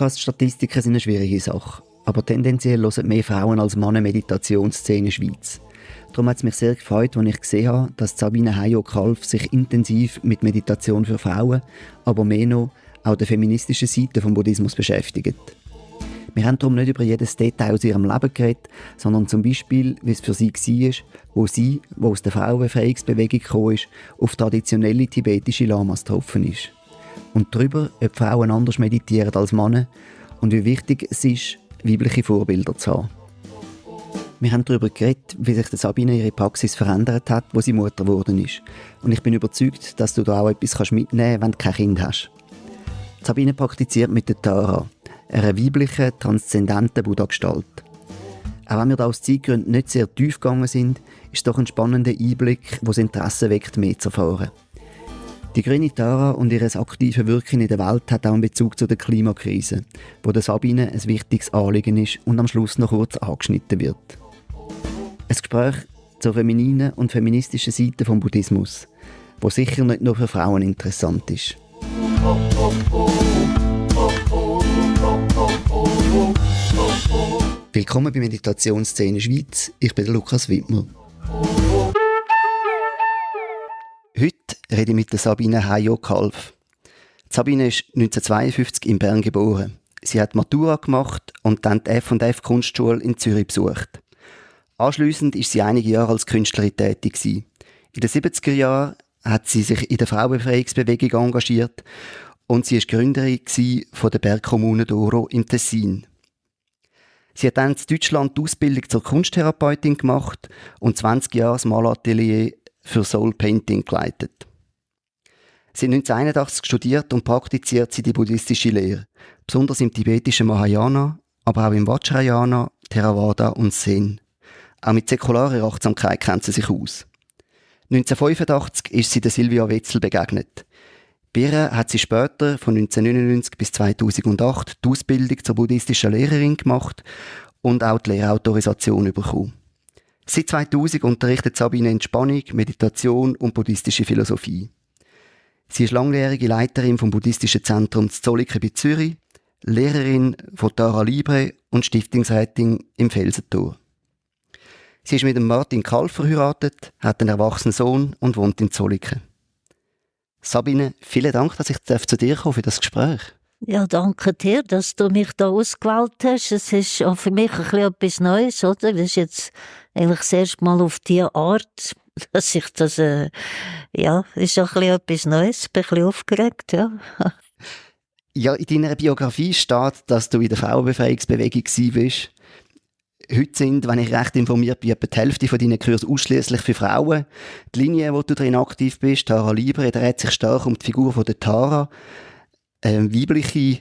Podcast-Statistiken sind eine schwierige Sache. Aber tendenziell hören mehr Frauen als Männer Meditationsszene in der Schweiz. Darum hat es mich sehr gefreut, als ich gesehen habe, dass Sabine Hayo-Kalf sich intensiv mit Meditation für Frauen, aber mehr noch auch der feministischen Seite des Buddhismus beschäftigt. Wir haben darum nicht über jedes Detail aus ihrem Leben geredet, sondern zum Beispiel, wie es für sie war, wo sie, die aus der Frauenbefreiungsbewegung gekommen ist, auf traditionelle tibetische Lamas getroffen ist. Und darüber, ob Frauen anders meditieren als Männer und wie wichtig es ist, weibliche Vorbilder zu haben. Wir haben darüber geredet, wie sich Sabine ihre Praxis verändert hat, wo sie Mutter geworden ist. Und ich bin überzeugt, dass du da auch etwas mitnehmen kannst, wenn du kein Kind hast. Sabine praktiziert mit der Tara, einer weiblichen, transzendenten Buddha-Gestalt. Auch wenn wir da aus Zeitgründen nicht sehr tief gegangen sind, ist es doch ein spannender Einblick, der das Interesse weckt, mehr zu erfahren. Die grüne Tara und ihr aktives Wirken in der Welt hat auch einen Bezug zu der Klimakrise, wo der Sabine ein wichtiges Anliegen ist und am Schluss noch kurz angeschnitten wird. Ein Gespräch zur femininen und feministischen Seite des Buddhismus, wo sicher nicht nur für Frauen interessant ist. Willkommen bei Meditationsszene Schweiz. Ich bin Lukas Wittmer. Heute rede ich mit Sabine Hayo-Kalf. Sabine ist 1952 in Bern geboren. Sie hat Matura gemacht und dann die F&F Kunstschule in Zürich besucht. Anschliessend war sie einige Jahre als Künstlerin tätig. In den 70er Jahren hat sie sich in der Frauenbefreiungsbewegung engagiert und sie war Gründerin von der Bergkommune Doro im Tessin. Sie hat dann in Deutschland die Ausbildung zur Kunsttherapeutin gemacht und 20 Jahre das Malatelier für Soul Painting geleitet. Sie hat 1981 studiert und praktiziert sie die buddhistische Lehre, besonders im tibetischen Mahayana, aber auch im Vajrayana, Theravada und Zen. Auch mit säkularer Achtsamkeit kennt sie sich aus. 1985 ist sie der Silvia Wetzel begegnet. Bei ihr hat sie später, von 1999 bis 2008, die Ausbildung zur buddhistischen Lehrerin gemacht und auch die Lehrautorisation bekommen. Seit 2000 unterrichtet Sabine Entspannung, Meditation und buddhistische Philosophie. Sie ist langjährige Leiterin vom Buddhistischen Zentrum Zolliken bei Zürich, Lehrerin von Tara Libre und Stiftungsrätin im Felsentor. Sie ist mit dem Martin Kalf verheiratet, hat einen erwachsenen Sohn und wohnt in Zolliken. Sabine, vielen Dank, dass ich zu dir komme für das Gespräch. Ja, danke dir, dass du mich da ausgewählt hast. Es ist auch für mich ein bisschen etwas Neues, oder? Das ist jetzt eigentlich das erste Mal auf diese Art, dass ich das, ist auch ein bisschen etwas Neues. Ich bin ein bisschen aufgeregt, ja. Ja, in deiner Biografie steht, dass du in der Frauenbefreiungsbewegung warst. Heute sind, wenn ich recht informiert bin, etwa die Hälfte von deinen Kursen ausschliesslich für Frauen. Die Linie, wo du drin aktiv bist, Tara Libre, dreht sich stark um die Figur von der Tara, weibliche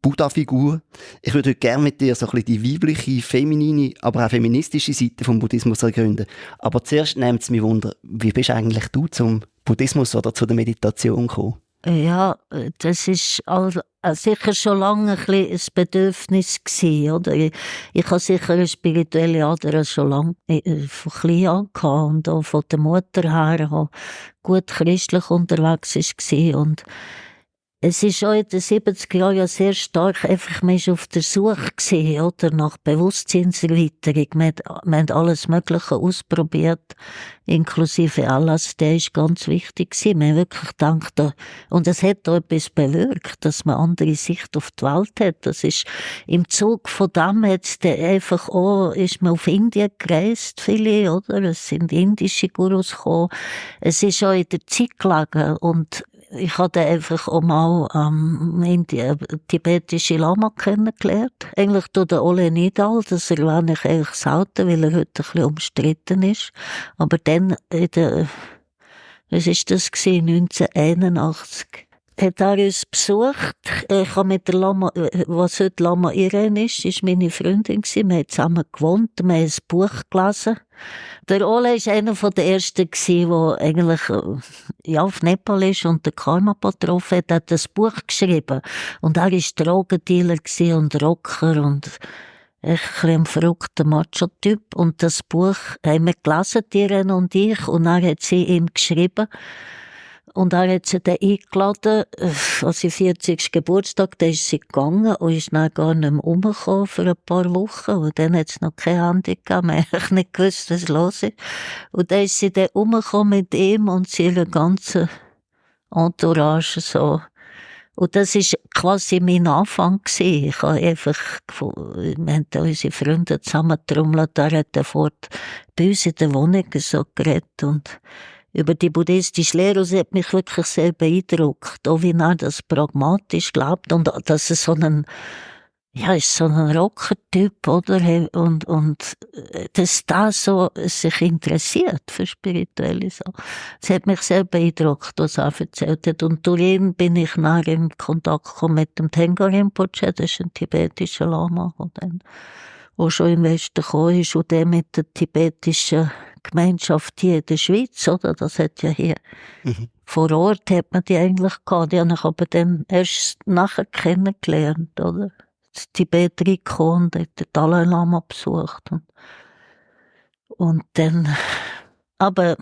Buddha-Figur. Ich würde heute gerne mit dir so ein bisschen die weibliche, feminine, aber auch feministische Seite vom Buddhismus ergründen. Aber zuerst nimmt es mich Wunder, wie bist eigentlich du zum Buddhismus oder zu der Meditation gekommen? Ja, das ist sicher schon lange ein Bedürfnis gewesen, oder? Ich habe sicher eine spirituelle Ader schon lange von klein an gehabt und auch von der Mutter her, die gut christlich unterwegs war. Und es ist auch in den 70er Jahren ja sehr stark, einfach, man war auf der Suche gewesen, oder, nach Bewusstseinserweiterung. Wir haben alles Mögliche ausprobiert, inklusive LSD ist ganz wichtig gewesen. Wir haben wirklich gedacht, und es hat auch etwas bewirkt, dass man andere Sicht auf die Welt hat. Das ist, im Zug von dem ist man auf Indien gereist, viele, oder? Es sind indische Gurus gekommen. Es ist auch in der Zeit gelegen und ich habe einfach auch mal tibetische Lama kennengelernt. Eigentlich durch den Ole Nidal, das erwähne ich eigentlich selten, weil er heute ein bisschen umstritten ist. Aber dann, was ist das gewesen, 1981, hat er uns besucht. Ich habe mit der Lama, was heute Lama Irene ist meine Freundin gewesen. Wir haben zusammen gewohnt, wir haben ein Buch gelesen. Der Ole war einer der ersten, der eigentlich auf Nepal ist und der Karmapa getroffen hat das Buch geschrieben. Und er war Drogendealer und Rocker und ein verrückter Macho-Typ. Und das Buch haben wir gelesen, Irene und ich, und dann hat sie ihm geschrieben. Und er hat sie dann eingeladen, als ihr 40. Geburtstag, da ist sie gegangen und ist dann gar nicht mehr rumgekommen für ein paar Wochen. Und dann hat es noch kein Handy gegeben, man hat nicht gewusst, was los ist. Und dann ist sie dann rumgekommen mit ihm und ihrer ganzen Entourage so. Und das war quasi mein Anfang gewesen. Ich habe einfach, wir haben da unsere Freunde zusammengetrommelt, er hat sofort bei uns in der Wohnung so geredet und über die buddhistische Lehre, das hat mich wirklich sehr beeindruckt, auch wie er das pragmatisch glaubt und dass er ist so ein Rockertyp, oder? Und dass da so sich interessiert für spirituelle Sachen. Das hat mich sehr beeindruckt, was er erzählt hat. Und durch ihn bin ich nachher in Kontakt gekommen mit dem Tengar Rinpoche, das ist ein tibetischer Lama, der schon im Westen gekommen ist, und der mit der tibetischen Gemeinschaft hier in der Schweiz, oder? Das hat ja hier vor Ort hat man die eigentlich gehabt. Die habe ich aber dann erst nachher kennengelernt, oder? Das Tibet reingekommen und hat den Dalai Lama besucht. Und dann, aber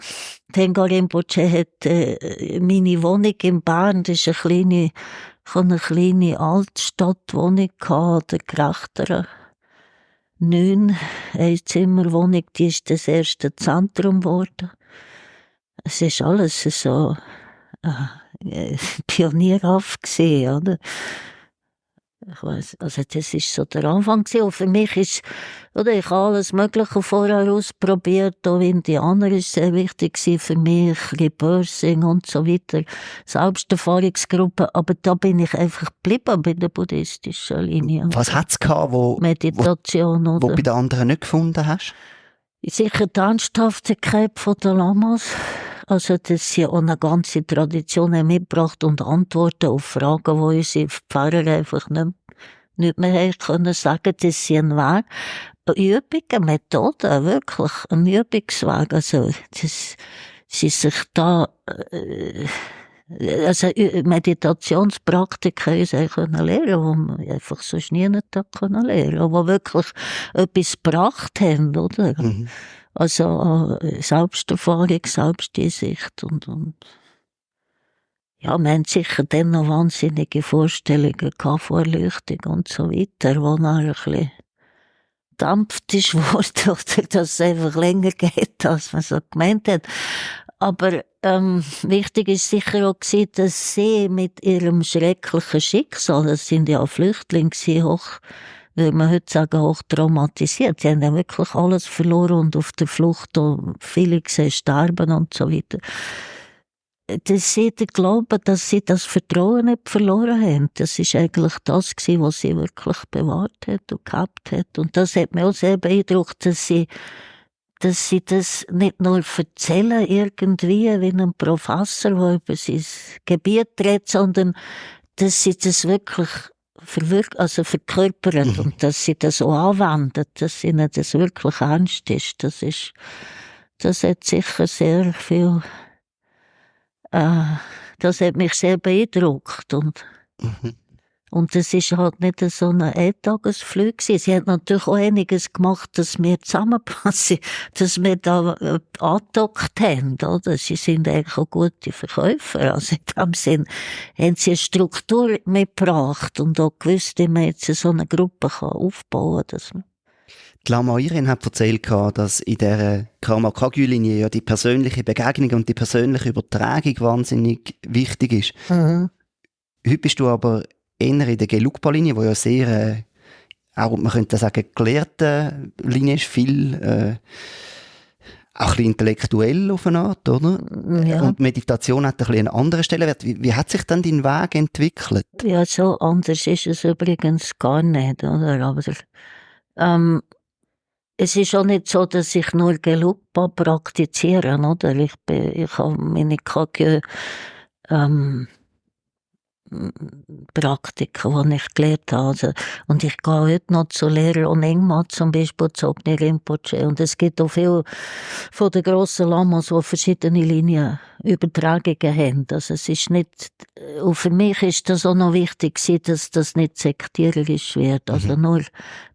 Tengar Rinpoche hat meine Wohnung in Bern, das ist eine kleine Altstadtwohnung gehabt, der gerechtere 9 Einzimmerwohnung, die ist das erste Zentrum geworden. Es ist alles so pionierhaft gewesen, oder? Ich weiss, also das ist so der Anfang gewesen. Und für mich ist, oder ich habe alles Mögliche vorher ausprobiert, auch Indianer ist sehr wichtig gewesen für mich, Rebirthing und so weiter, Selbsterfahrungsgruppen, aber da bin ich einfach geblieben bei der buddhistischen Linie. Was hat es gehabt, Meditation, wo bei den anderen nicht gefunden hast? Sicher die Ernsthaftigkeit der Lamas. Also, dass sie auch eine ganze Tradition haben mitgebracht und Antworten auf Fragen, die unsere Pfarrer einfach nicht mehr haben können sagen, dass sie ein Weg, eine Übung, eine Methode, wirklich ein Übungsweg. Also, dass sie sich da, also Meditationspraktiken uns können lernen, die man einfach sonst nie lernen können, die wirklich etwas gebracht haben, oder? Also Selbsterfahrung, Selbsteinsicht und ja, wir haben sicher dann noch wahnsinnige Vorstellungen gehabt, Vorleuchtung und so weiter, wo dann ein bisschen dampft ist worden, oder dass es einfach länger geht, als man so gemeint hat. Aber wichtig ist sicher auch gewesen, dass sie mit ihrem schrecklichen Schicksal, das sind ja Flüchtlinge gewesen, würde man heute sagen, hoch traumatisiert. Sie haben ja wirklich alles verloren und auf der Flucht viele gesehen sterben und so weiter. Dass sie glauben, dass sie das Vertrauen nicht verloren haben. Das ist eigentlich das gewesen, was sie wirklich bewahrt hat und gehabt hat. Und das hat mich auch sehr beeindruckt, dass sie das nicht nur erzählen irgendwie wie ein Professor, der über sein Gebiet redet, sondern dass sie das wirklich verkörpern und dass sie das auch anwenden, dass ihnen das wirklich ernst ist. Das hat sicher sehr viel, das hat mich sehr beeindruckt und das ist halt nicht so ein Eintagesflug gewesen. Sie hat natürlich auch einiges gemacht, dass wir zusammenpassen, dass wir da angedockt haben, oder? Sie sind eigentlich auch gute Verkäufer. Also in dem Sinn haben sie eine Struktur mitgebracht und auch gewusst, wie man jetzt so eine Gruppe aufbauen kann. Die Lama Irin hat erzählt, dass in dieser Karma-Kagyu-Linie ja die persönliche Begegnung und die persönliche Übertragung wahnsinnig wichtig ist. Heute bist du aber eher in der Gelugpa-Linie, die ja sehr, auch man könnte sagen, gelehrte Linie ist, viel auch ein bisschen intellektuell auf eine Art, oder? Ja. Und Meditation hat ein bisschen einen anderen Stellenwert. Wie hat sich dann dein Weg entwickelt? Ja, so anders ist es übrigens gar nicht, oder? Aber es ist auch nicht so, dass ich nur Gelugpa praktiziere, oder? Ich habe meine Kagyu Praktiken, die ich gelernt habe. Also, und ich gehe heute noch zu Lehrer Onengma, zum Beispiel Dzogchen Rinpoche. Und es gibt auch viele von den grossen Lamas, die verschiedene Linienübertragungen haben. Also es ist nicht, und für mich ist das auch noch wichtig, dass das nicht sektierisch wird. Also nur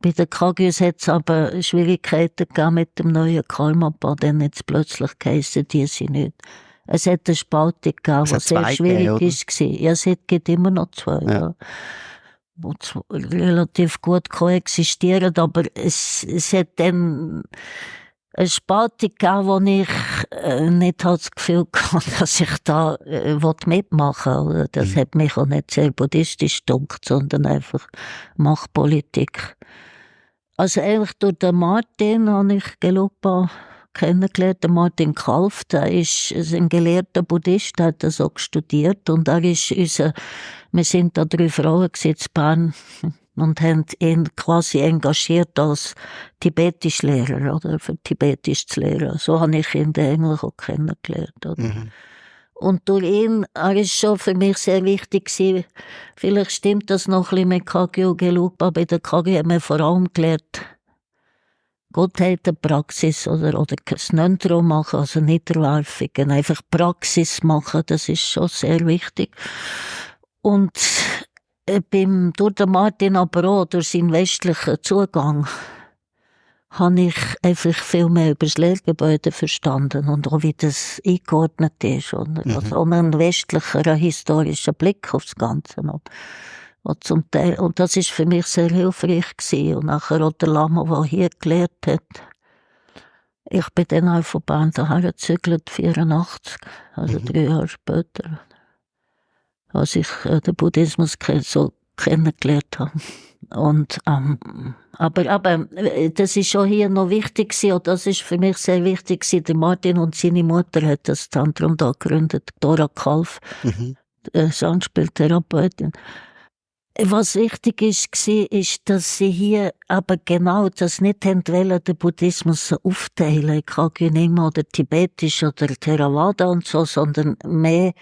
bei den Kagyus hat es aber Schwierigkeiten gegeben mit dem neuen Karmapa, dann jetzt plötzlich geheissen, die sind nicht Es hat eine Spaltung gegeben, die sehr schwierig war. Ja, es gibt immer noch zwei, die relativ gut koexistieren, aber es hat dann eine Spaltung gegeben, wo ich nicht das Gefühl hatte, dass ich da mitmachen will. Das hat mich auch nicht sehr buddhistisch gedunkt, sondern einfach Machtpolitik. Also eigentlich durch den Martin habe ich Gelugpa kennengelernt. Der Martin Kalf, der ist ein gelehrter Buddhist, der hat das auch studiert und er ist wir sind da 3 Frauen in Bern und haben ihn quasi engagiert als Tibetisch-Lehrer, oder, für Tibetisch zu lehren. So habe ich ihn eigentlich auch kennengelernt, oder. Und durch ihn, er ist schon für mich sehr wichtig gewesen. Vielleicht stimmt das noch ein bisschen mit Kagyu Gelugpa. Bei der Kagyu haben wir vor allem gelernt, Gottheitenpraxis oder das Nöntro machen, also Niederwerfungen, einfach Praxis machen, das ist schon sehr wichtig. Und durch den Martin aber auch, durch seinen westlichen Zugang, habe ich einfach viel mehr über das Lehrgebäude verstanden und auch wie das eingeordnet ist. Also auch einen westlicheren historischen Blick aufs Ganze. Und zum Teil, und das ist für mich sehr hilfreich gewesen. Und nachher auch der Lama, der hier gelehrt hat. Ich bin dann auch von Bern daher gezügelt, 1984, also 3 Jahre später, als ich den Buddhismus so kennengelernt habe. Und, aber das ist auch hier noch wichtig gewesen, und das ist für mich sehr wichtig gewesen. Der Martin und seine Mutter hat das Zentrum da gegründet, Dora Kalf, Sandspieltherapeutin. Was wichtig ist, dass sie hier aber genau das nicht wollen, den Buddhismus so aufteilen, Kagyu-Nyingma oder Tibetisch oder Theravada und so, sondern mehr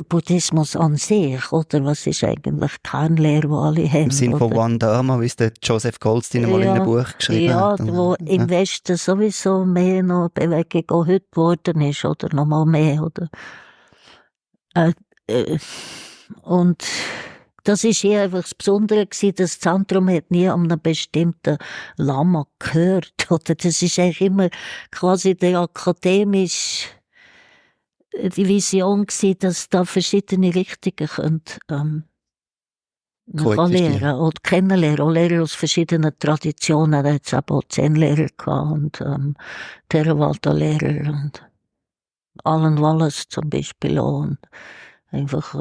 Buddhismus an sich, oder? Was ist eigentlich die Kernlehre, die alle haben? Im Sinne von One Dharma, wie es der Joseph Goldstein mal in einem Buch geschrieben hat. Ja, wo im Westen sowieso mehr noch Bewegung auch heute geworden ist, oder noch mal mehr, oder? Und das ist hier einfach das Besondere gewesen. Das Zentrum hat nie an einem bestimmten Lama gehört, oder? Das ist eigentlich immer quasi der akademische die Vision gewesen, dass da verschiedene Richtungen man kann lernen und kennenlernen, auch Lehrer aus verschiedenen Traditionen. Da hat es auch Zen-Lehrer gehabt und Theravada-Lehrer und Alan Wallace zum Beispiel auch und einfach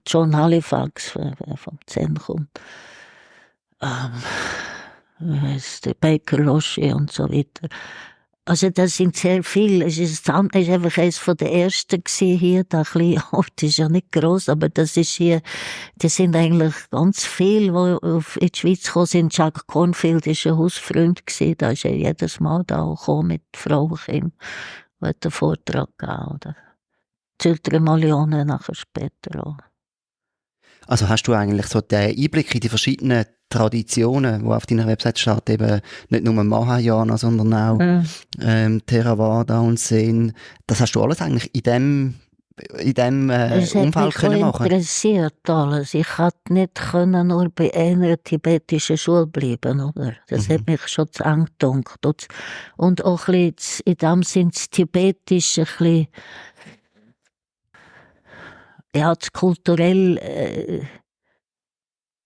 John Halifax, der vom Zen kommt. Der Baker Roshi und so weiter. Also das sind sehr viele. Es ist einfach eines von der ersten hier. Der kleine Ort ist ja nicht gross, aber das ist hier. Das sind eigentlich ganz viele, die in die Schweiz gekommen sind. Jack Cornfield war ein Hausfreund gewesen. Da ist er jedes Mal da gekommen mit Frau und Kind. Er hat einen Vortrag gegeben, oder? Zültere Malione nachher später auch. Also hast du eigentlich so den Einblick in die verschiedenen Traditionen, die auf deiner Website steht, eben nicht nur Mahayana, sondern auch Theravada und Zen. Das hast du alles eigentlich in dem Umfeld können machen? Es interessiert alles. Ich konnte nicht nur bei einer tibetischen Schule bleiben, oder? Das hat mich schon zu eng gedunkt. Und auch ein bisschen, in dem Sinne das Tibetische ein bisschen, ja, das kulturell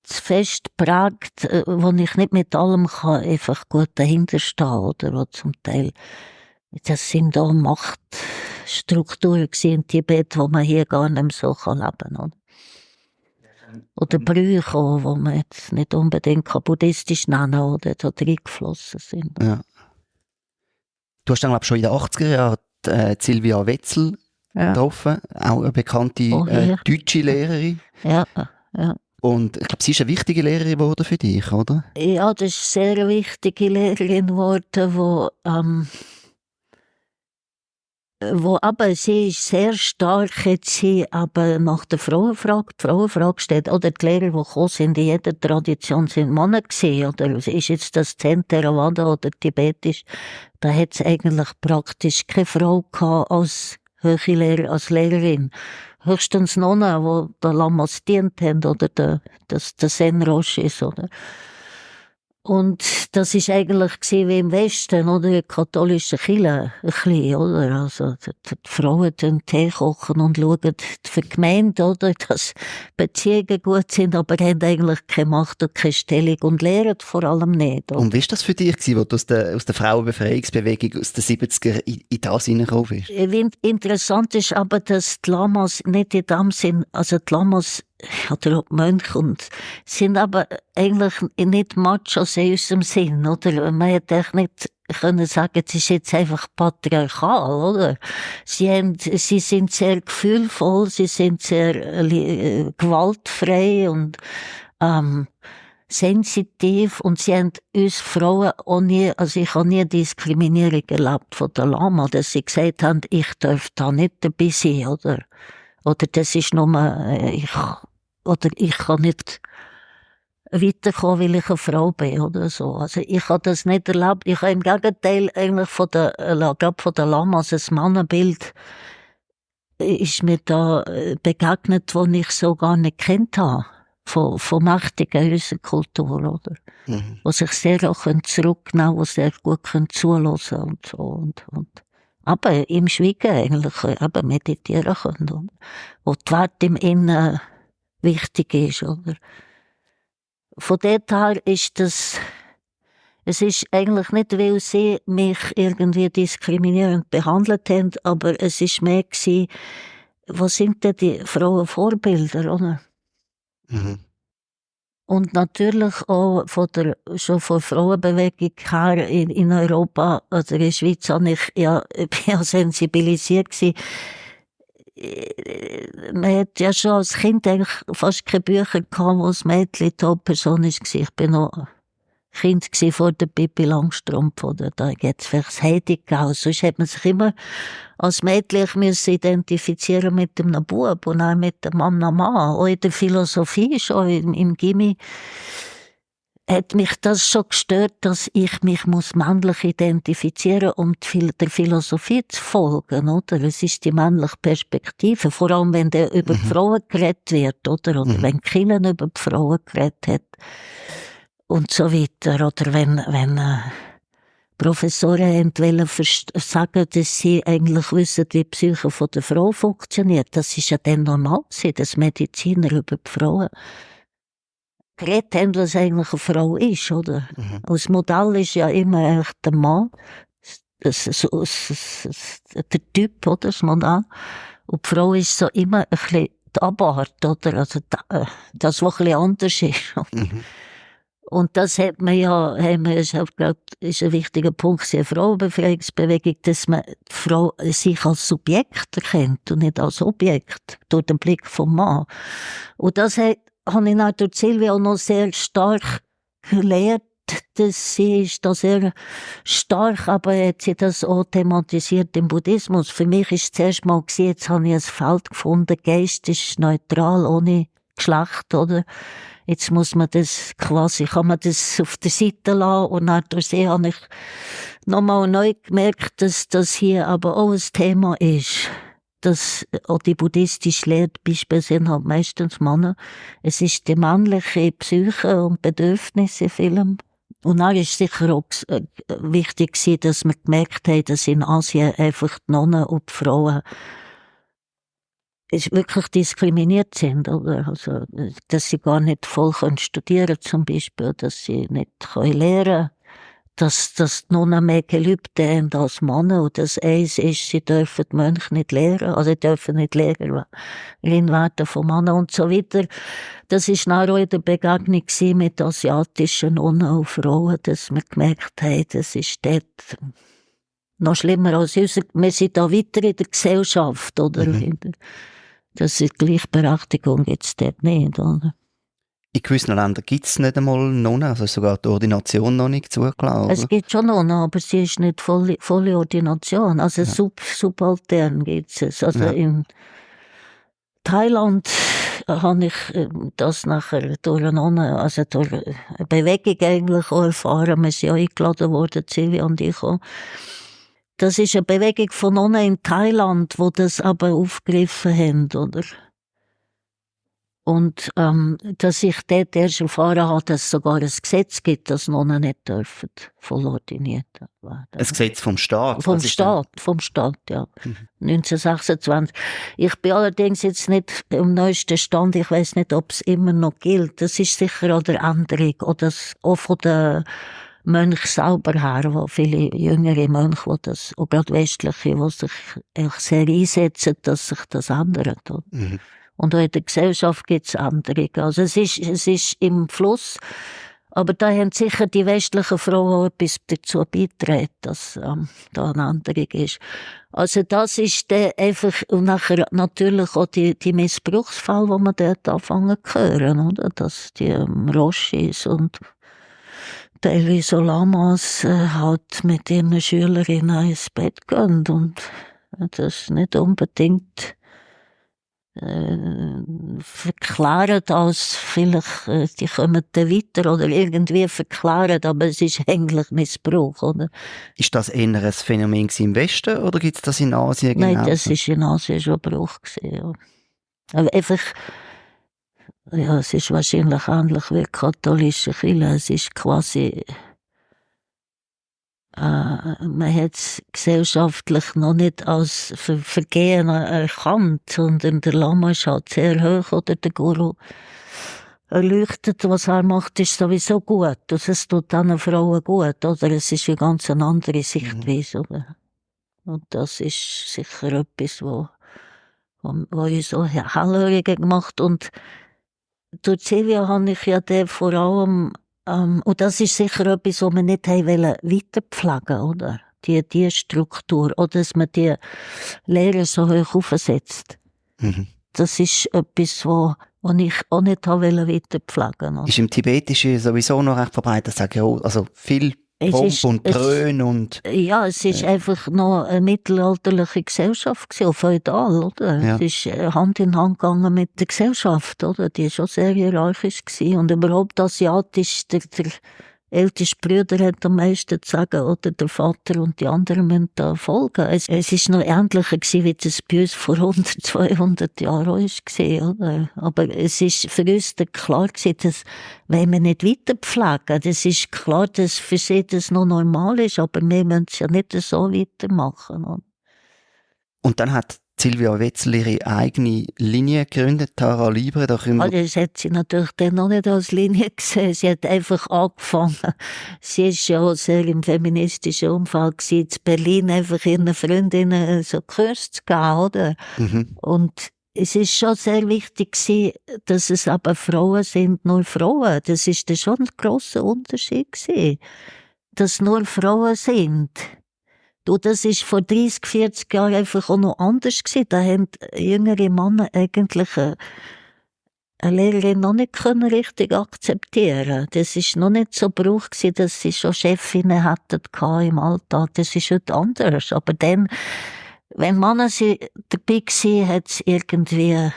zu fest prägt, wo ich nicht mit allem kann einfach gut dahinter stehen, oder? Wo zum Teil, das sind auch Machtstrukturen in Tibet, wo man hier gar nicht mehr so leben kann, oder? Oder Brüche auch, wo man jetzt nicht unbedingt buddhistisch nennen oder da reingeflossen sind. Ja. Du hast dann, glaube ich, schon in den 80er Jahren Silvia Wetzel getroffen, auch eine bekannte deutsche Lehrerin. Ja. Und ich glaube, sie ist eine wichtige Lehrerin geworden für dich, oder? Ja, das ist eine sehr wichtige Lehrerin geworden, wo aber sie ist sehr stark, hat sie aber nach der Frauenfrage, die Frauenfrage stellt, oder die Lehrer, die gekommen sind, in jeder Tradition sind Männer gewesen, oder ist jetzt das Zen, Theravada oder Tibetisch, da hat es eigentlich praktisch keine Frau gehabt als Höhere als Lehrerin. Höchstens Nonnen, die den Lamas dient haben, oder der Zen Roshi ist, oder? Und das ist eigentlich wie im Westen, oder? Die katholische Kirche, ein bisschen, oder? Also, die Frauen den Tee kochen und schauen für die Gemeinde, oder? Dass Beziehungen gut sind, aber haben eigentlich keine Macht und keine Stellung und lehren vor allem nicht, oder? Und wie war das für dich, wo du aus der Frauenbefreiungsbewegung aus den 70er in das hineingekommen bist? Interessant ist aber, dass die Lamas nicht in dem Sinn, also die Lamas oder auch die Mönche sind aber eigentlich nicht Machos in unserem Sinn, oder? Man hätte echt nicht können sagen, es ist jetzt einfach patriarchal, oder? Sie sind sehr gefühlvoll, sie sind sehr gewaltfrei und sensitiv, und sie haben uns Frauen auch nie, also ich habe nie Diskriminierung erlebt von der Lama, dass sie gesagt haben, ich darf da nicht dabei sein, oder? Oder das ist nur, ich kann nicht weiterkommen, weil ich eine Frau bin, oder so. Also ich habe das nicht erlebt. Ich habe im Gegenteil eigentlich gerade von der Lamas, das Mannenbild ist mir da begegnet, das ich so gar nicht kennt habe. Von Mächtigen in unserer Kultur, oder? Mhm. Die sich sehr auch zurücknehmen können, die sehr gut zuhören und so. Und. Aber im Schweigen eigentlich eben meditieren können, oder? Wo die Werte im Innen wichtig ist, oder? Von dort her ist es ist eigentlich nicht, weil sie mich irgendwie diskriminierend behandelt haben, aber es ist mehr gewesen, was sind denn die Frauenvorbilder, oder? Mhm. Und natürlich auch schon von Frauenbewegung her in Europa oder in der Schweiz bin ich ja sensibilisiert gewesen. Man hat ja schon als Kind eigentlich fast keine Bücher gehabt, wo das Mädchen die Hauptperson war. Ich bin noch Kind vor der Pippi Langstrumpf, oder da gibt's vielleicht das Heidi gegeben. Sonst hat man sich immer als Mädchen müssen identifizieren mit einem Bub und auch mit dem Mann. Auch in der Philosophie, schon im Gymi, hat mich das schon gestört, dass ich mich männlich identifizieren muss, um der Philosophie zu folgen, oder? Es ist die männliche Perspektive, vor allem wenn der über die Frauen geredet wird, oder wenn Killen über die Frauen geredet hat und so weiter, oder wenn Professoren wollen sagen, dass sie eigentlich wissen, wie die Psyche von der Frau funktioniert. Das ist ja dann normal gewesen, dass Mediziner über die Frauen geredet haben, was eigentlich eine Frau ist, oder? Mhm. Das Modell ist ja immer eigentlich der Mann, der Typ, oder? Das Modell. Und die Frau ist so immer ein bisschen die Abart, oder? Also das, was ein bisschen anders ist. Mhm. Und das haben wir, ich glaube, ist ein wichtiger Punkt, die Frauenbefreiungsbewegung, dass man die Frau sich als Subjekt erkennt und nicht als Objekt, durch den Blick vom Mann. Und das habe ich auch durch Silvia noch sehr stark gelernt, dass sie ist da sehr stark, aber hat sie das auch thematisiert im Buddhismus. Für mich ist es zuerst mal gewesen, jetzt habe ich ein Feld gefunden, Geist ist neutral, ohne Geschlecht, oder? Jetzt muss man das kann man das auf der Seite lassen, und dann durch sie habe ich nochmal neu gemerkt, dass das hier aber auch ein Thema ist. Dass auch die buddhistische Lehre Beispiele sind halt meistens Männer. Es ist die männliche Psyche und Bedürfnisse in Filmen. Und dann ist sicher auch wichtig gewesen, dass wir gemerkt haben, dass in Asien einfach die Nonnen und die Frauen wirklich diskriminiert sind, oder? Also, dass sie gar nicht voll studieren können, zum Beispiel, dass sie nicht lernen können, dass die Nonnen mehr Gelübde haben als Männer, und das eins ist, sie dürfen die Mönche nicht lehren, also sie dürfen nicht Lehrerin werden von Männern und so weiter. Das ist dann auch in der Begegnung mit asiatischen Nonnen und Frauen, dass wir gemerkt haben, das ist dort noch schlimmer als uns. Wir sind da weiter in der Gesellschaft, oder? Das ist Gleichberechtigung gibt's dort nicht, oder? In gewissen Ländern gibt es nicht einmal Nonnen, also sogar die Ordination noch nicht zugelassen, oder? Es gibt schon Nonnen, aber sie ist nicht volle Ordination. Also subaltern gibt es. Also in Thailand habe ich das nachher durch eine Nonne, also durch eine Bewegung eigentlich auch erfahren. Wir sind ja eingeladen worden, Silvia und ich auch. Das ist eine Bewegung von Nonnen in Thailand, die das aber aufgegriffen haben, oder? Und dass ich dort erst erfahren habe, dass es sogar ein Gesetz gibt, dass Nonnen nicht dürfen voll ordiniert werden. Ein Gesetz vom Staat? Vom Staat, ja. 1926. Ich bin allerdings jetzt nicht im neuesten Stand. Ich weiss nicht, ob es immer noch gilt. Das ist sicher an der Änderung. Oder auch von den Mönchen selber her, wo viele jüngere Mönche, das, auch gerade westliche, die sich eigentlich sehr einsetzen, dass sich das ändert. Mhm. Und auch in der Gesellschaft gibt es Änderungen. Also es ist im Fluss, aber da haben sicher die westlichen Frauen auch etwas dazu beigetragen, dass da eine Änderung ist. Also das ist dann einfach, und nachher natürlich auch die Missbrauchsfälle, die man dort anfangen zu hören, oder? Dass die Roshis und teilweise so Lamas halt mit ihren Schülerinnen ins Bett gehen und das nicht unbedingt verklären als vielleicht, die kommen dann weiter oder irgendwie verklären, aber es ist eigentlich Missbrauch, oder? Ist das eher ein Phänomen im Westen oder gibt es das in Asien genauso? Nein, das ist in Asien schon Brauch gewesen, ja. Aber einfach, ja, es ist wahrscheinlich ähnlich wie katholische Kirche, es ist quasi man hat es gesellschaftlich noch nicht als Vergehen erkannt, sondern der Lama ist halt sehr hoch, oder der Guru erleuchtet, was er macht, ist sowieso gut. Also es tut diesen Frauen gut, oder? Es ist eine ganz andere Sichtweise, oder? Und das ist sicher etwas, wo uns so hellhörig gemacht. Und durch Silvia habe ich ja dann vor allem und das ist sicher etwas, was wir nicht weiterpflegen, oder? Die Struktur. Oder dass man die Lehre so hoch aufsetzt. Mhm. Das ist etwas, was ich auch nicht weiterpflegen wollte. Ist im Tibetischen sowieso noch recht verbreitet, sage ich auch. Also viel Pomp und Trön und... Ja, es ist einfach noch eine mittelalterliche Gesellschaft gewesen, feudal, oder? Ja. Es ist Hand in Hand gegangen mit der Gesellschaft, oder? Die war schon sehr hierarchisch gewesen. Und überhaupt asiatisch, der älteste Bruder hat am meisten zu sagen, oder? Der Vater und die anderen müssen da folgen. Es ist noch ähnlicher gewesen, wie das bei uns vor 100, 200 Jahren auch war, oder? Aber es ist für uns klar gewesen, dass, wenn wir nicht weiter pflegen, das ist klar, dass für sie das noch normal ist, aber wir müssen es ja nicht so weitermachen, oder? Und dann hat Silvia Wetzel ihre eigene Linie gegründet, Tara Libre. Da das hat sie natürlich dann noch nicht als Linie gesehen. Sie hat einfach angefangen. Sie ist ja auch sehr im feministischen Umfeld gewesen, in Berlin einfach ihren Freundinnen so Kurs zu geben, oder? Mhm. Und es ist schon sehr wichtig gewesen, dass es aber Frauen sind, nur Frauen. Das ist dann schon ein grosser Unterschied gewesen, dass nur Frauen sind. Und das ist vor 30, 40 Jahren einfach auch noch anders gewesen. Da haben jüngere Männer eigentlich eine Lehrerin noch nicht richtig akzeptieren. Das ist noch nicht so Brauch gewesen, dass sie schon Chefinnen hatten im Alltag. Das ist heute anders. Aber dann, wenn Männer dabei waren,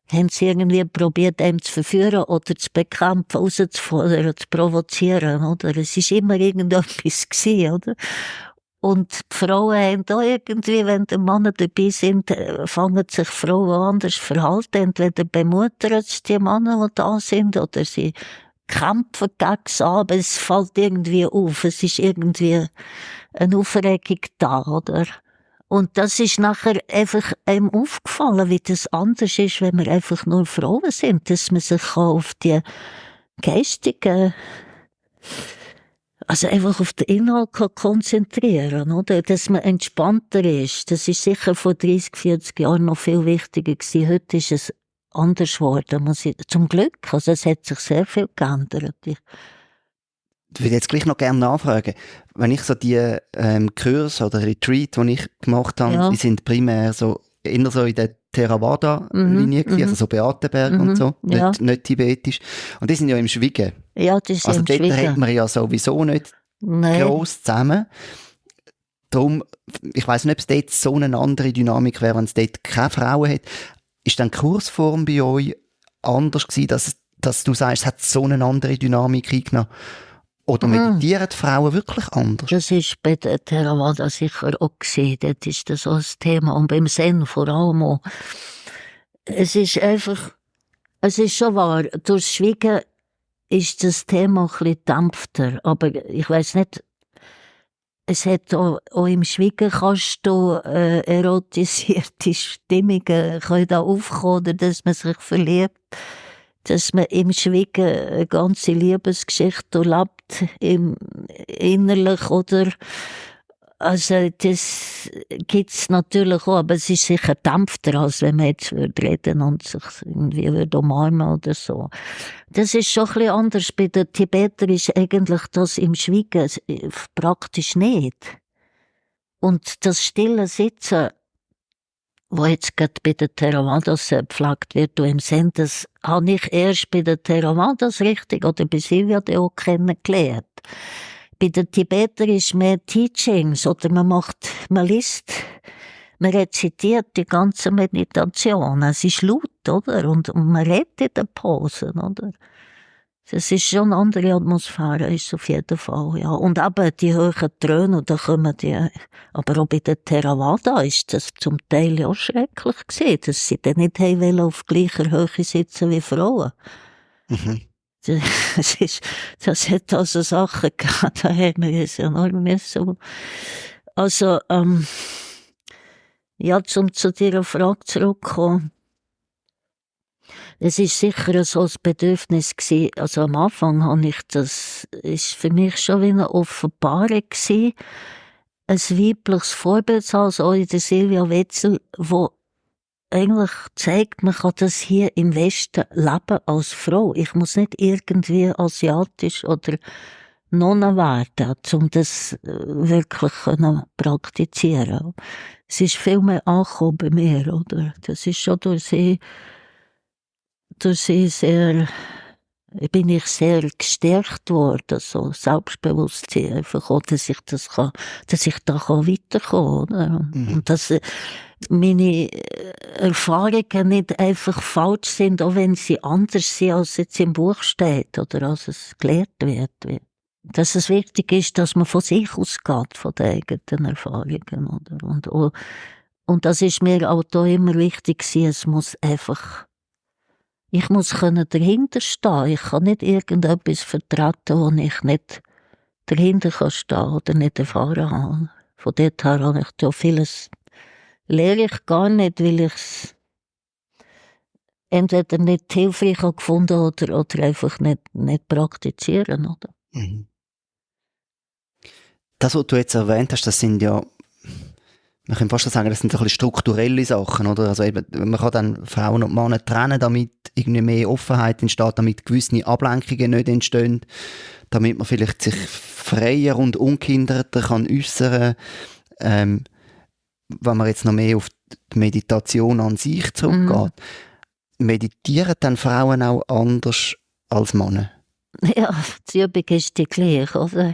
haben sie irgendwie probiert, einem zu verführen oder zu bekämpfen, rauszufordern, zu provozieren, oder? Es ist immer irgendetwas gewesen, oder? Und die Frauen haben da irgendwie, wenn die Männer dabei sind, fangen sich Frauen anders verhalten. Entweder bemuttern sie die Männer, die da sind, oder sie kämpfen gegen sie, aber es fällt irgendwie auf. Es ist irgendwie eine Aufregung da, oder? Und das ist nachher einfach einem aufgefallen, wie das anders ist, wenn wir einfach nur Frauen sind, dass man sich auf die geistigen, also einfach auf den Inhalt konzentrieren, oder? Dass man entspannter ist. Das ist sicher vor 30, 40 Jahren noch viel wichtiger gewesen. Heute ist es anders geworden. Zum Glück. Also es hat sich sehr viel geändert. Ich würde jetzt gleich noch gerne nachfragen. Wenn ich so die Kurse oder Retreat, die ich gemacht habe, ja, die sind primär so, eher so in der Theravada-Linie, also so Beatenberg und so, ja, nicht tibetisch. Und die sind ja im Schwiegen. Ja, das ist also im dort Schwiegen. hat man ja sowieso nicht gross zusammen. Darum, ich weiss nicht, ob es dort so eine andere Dynamik wäre, wenn es dort keine Frauen hat. Ist dann die Kursform bei euch anders gewesen, dass du sagst, es hat so eine andere Dynamik eingenommen? Oder meditieren die Frauen wirklich anders? Das ist bei der Theravada sicher auch gesehen. Dort ist das auch das Thema. Und beim Zen vor allem auch. Es ist einfach, Es ist schon wahr, durch Schweigen ist das Thema ein bisschen gedämpfter, aber ich weiss nicht, es hat auch im Schweigen kannst du erotisierte Stimmungen können da aufkommen, oder dass man sich verliebt, dass man im Schweigen eine ganze Liebesgeschichte erlebt, innerlich, oder? Also das gibt's natürlich auch, aber es ist sicher dämpfter, als wenn man jetzt reden und sich irgendwie umarmen oder so. Das ist schon ein bisschen anders. Bei den Tibetern ist eigentlich das im Schweigen praktisch nicht. Und das stille Sitzen, wo jetzt gerade bei den Theravadas gepflegt wird, im Zen, das habe ich erst bei den Theravadas richtig oder bei Silvia auch kennengelernt. Bei den Tibetern ist mehr Teachings, oder man liest, man rezitiert die ganze Meditation. Es ist laut, oder? Und man redet in den Posen, oder? Das ist schon eine andere Atmosphäre, ist auf jeden Fall, ja. Und eben die hohen Töne, da kommen die, aber auch bei den Theravada ist das zum Teil ja schrecklich gewesen, dass sie dann nicht wollen auf gleicher Höhe sitzen wie Frauen. Mhm. Das hat also Sachen gehabt, da haben wir es enorm so. Also, ja, zu deiner Frage zurückkommen. Es ist sicher so ein Bedürfnis gewesen. Also am Anfang habe ich das, ist für mich schon wie eine Offenbarung gewesen. Ein weibliches Vorbild, also auch in der Silvia Wetzel, wo eigentlich zeigt, man kann das hier im Westen leben als Frau. Ich muss nicht irgendwie asiatisch oder Nonne werden, um das wirklich praktizieren. Es ist viel mehr angekommen bei mir, oder? Das ist schon durch sie sehr, bin ich sehr gestärkt worden, so Selbstbewusstsein, einfach auch, dass ich da weiterkommen kann. Mhm. Und dass meine Erfahrungen nicht einfach falsch sind, auch wenn sie anders sind, als jetzt im Buch steht oder als es gelehrt wird. Dass es wichtig ist, dass man von sich ausgeht, von den eigenen Erfahrungen. Oder? Und das ist mir auch da immer wichtig gewesen, es muss einfach, ich muss dahinter stehen. Ich kann nicht irgendetwas vertreten, wo ich nicht dahinter stehen kann oder nicht erfahren habe. Von dort her habe ich da vieles, lehre ich gar nicht, weil ich es entweder nicht hilfreich habe gefunden oder einfach nicht praktizieren. Oder? Mhm. Das, was du jetzt erwähnt hast, das sind ja, man kann fast sagen, das sind so ein bisschen strukturelle Sachen, oder? Also eben, man kann dann Frauen und Männer trennen, damit irgendwie mehr Offenheit entsteht, damit gewisse Ablenkungen nicht entstehen, damit man vielleicht sich freier und ungehinderter kann äußern. Wenn man jetzt noch mehr auf die Meditation an sich zurückgeht, meditieren dann Frauen auch anders als Männer? Ja, die Übung ist die gleiche, oder?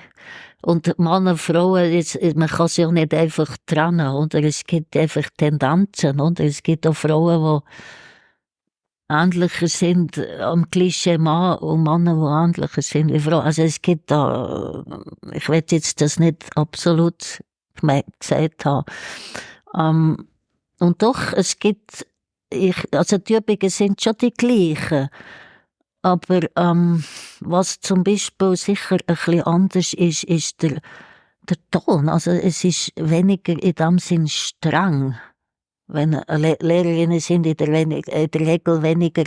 Und Männer, Frauen, man kann sie ja nicht einfach trennen, oder? Es gibt einfach Tendenzen, oder? Es gibt auch Frauen, die ähnlicher sind am Klischee Mann und Männer, die ähnlicher sind wie Frauen. Also es gibt da, ich will jetzt das nicht absolut gesagt haben. Und doch, es gibt, also die Übungen sind schon die gleichen. Aber was zum Beispiel sicher ein bisschen anders ist der Ton. Also es ist weniger in dem Sinn streng. Wenn Lehrerinnen sind in der Regel weniger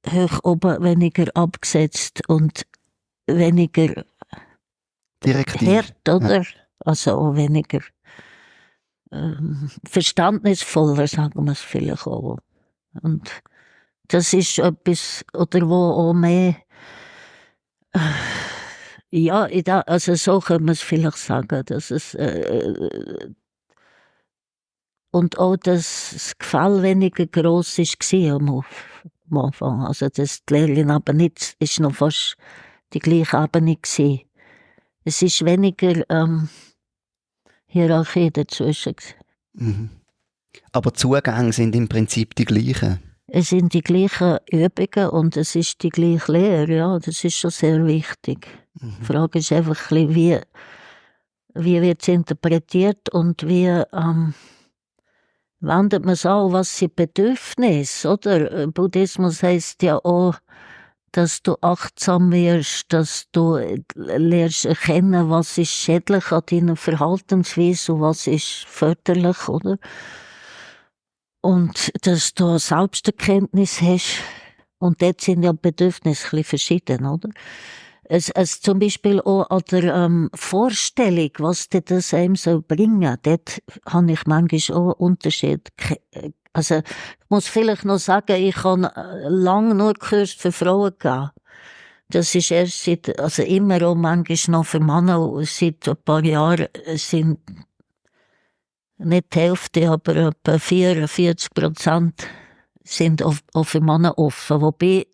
hoch oben, weniger abgesetzt und weniger Direktiv. hart, oder? Ja. Also auch weniger verständnisvoller, sagen wir es vielleicht auch. Und das ist etwas, oder wo auch mehr, ja, also so kann man es vielleicht sagen, dass es, und auch das Gefälle weniger gross war am Anfang. Also dass die Lehrerin aber nicht, ist noch fast die gleiche Ebene gewesen. Es ist weniger Hierarchie dazwischen. Mhm. Aber die Zugänge sind im Prinzip die gleichen. Es sind die gleichen Übungen und es ist die gleiche Lehre, ja, das ist schon sehr wichtig. Die Frage ist einfach ein bisschen, wie wird es interpretiert und wie wendet man es an, was sind Bedürfnisse, oder? Buddhismus heisst ja auch, dass du achtsam wirst, dass du lernst erkennen, was ist schädlich an deiner Verhaltensweise und was ist förderlich, oder? Und dass du eine Selbsterkenntnis hast. Und dort sind ja Bedürfnisse ein bisschen verschieden, oder? Es zum Beispiel auch an der Vorstellung, was dir das einem soll bringen, dort habe ich manchmal auch einen Unterschied. Also, ich muss vielleicht noch sagen, ich habe lange nur Kurs für Frauen gegeben. Das ist erst seit, also immer auch manchmal noch für Männer, seit ein paar Jahren sind nicht die Hälfte, aber etwa 44% sind auch für Männer offen. Wobei,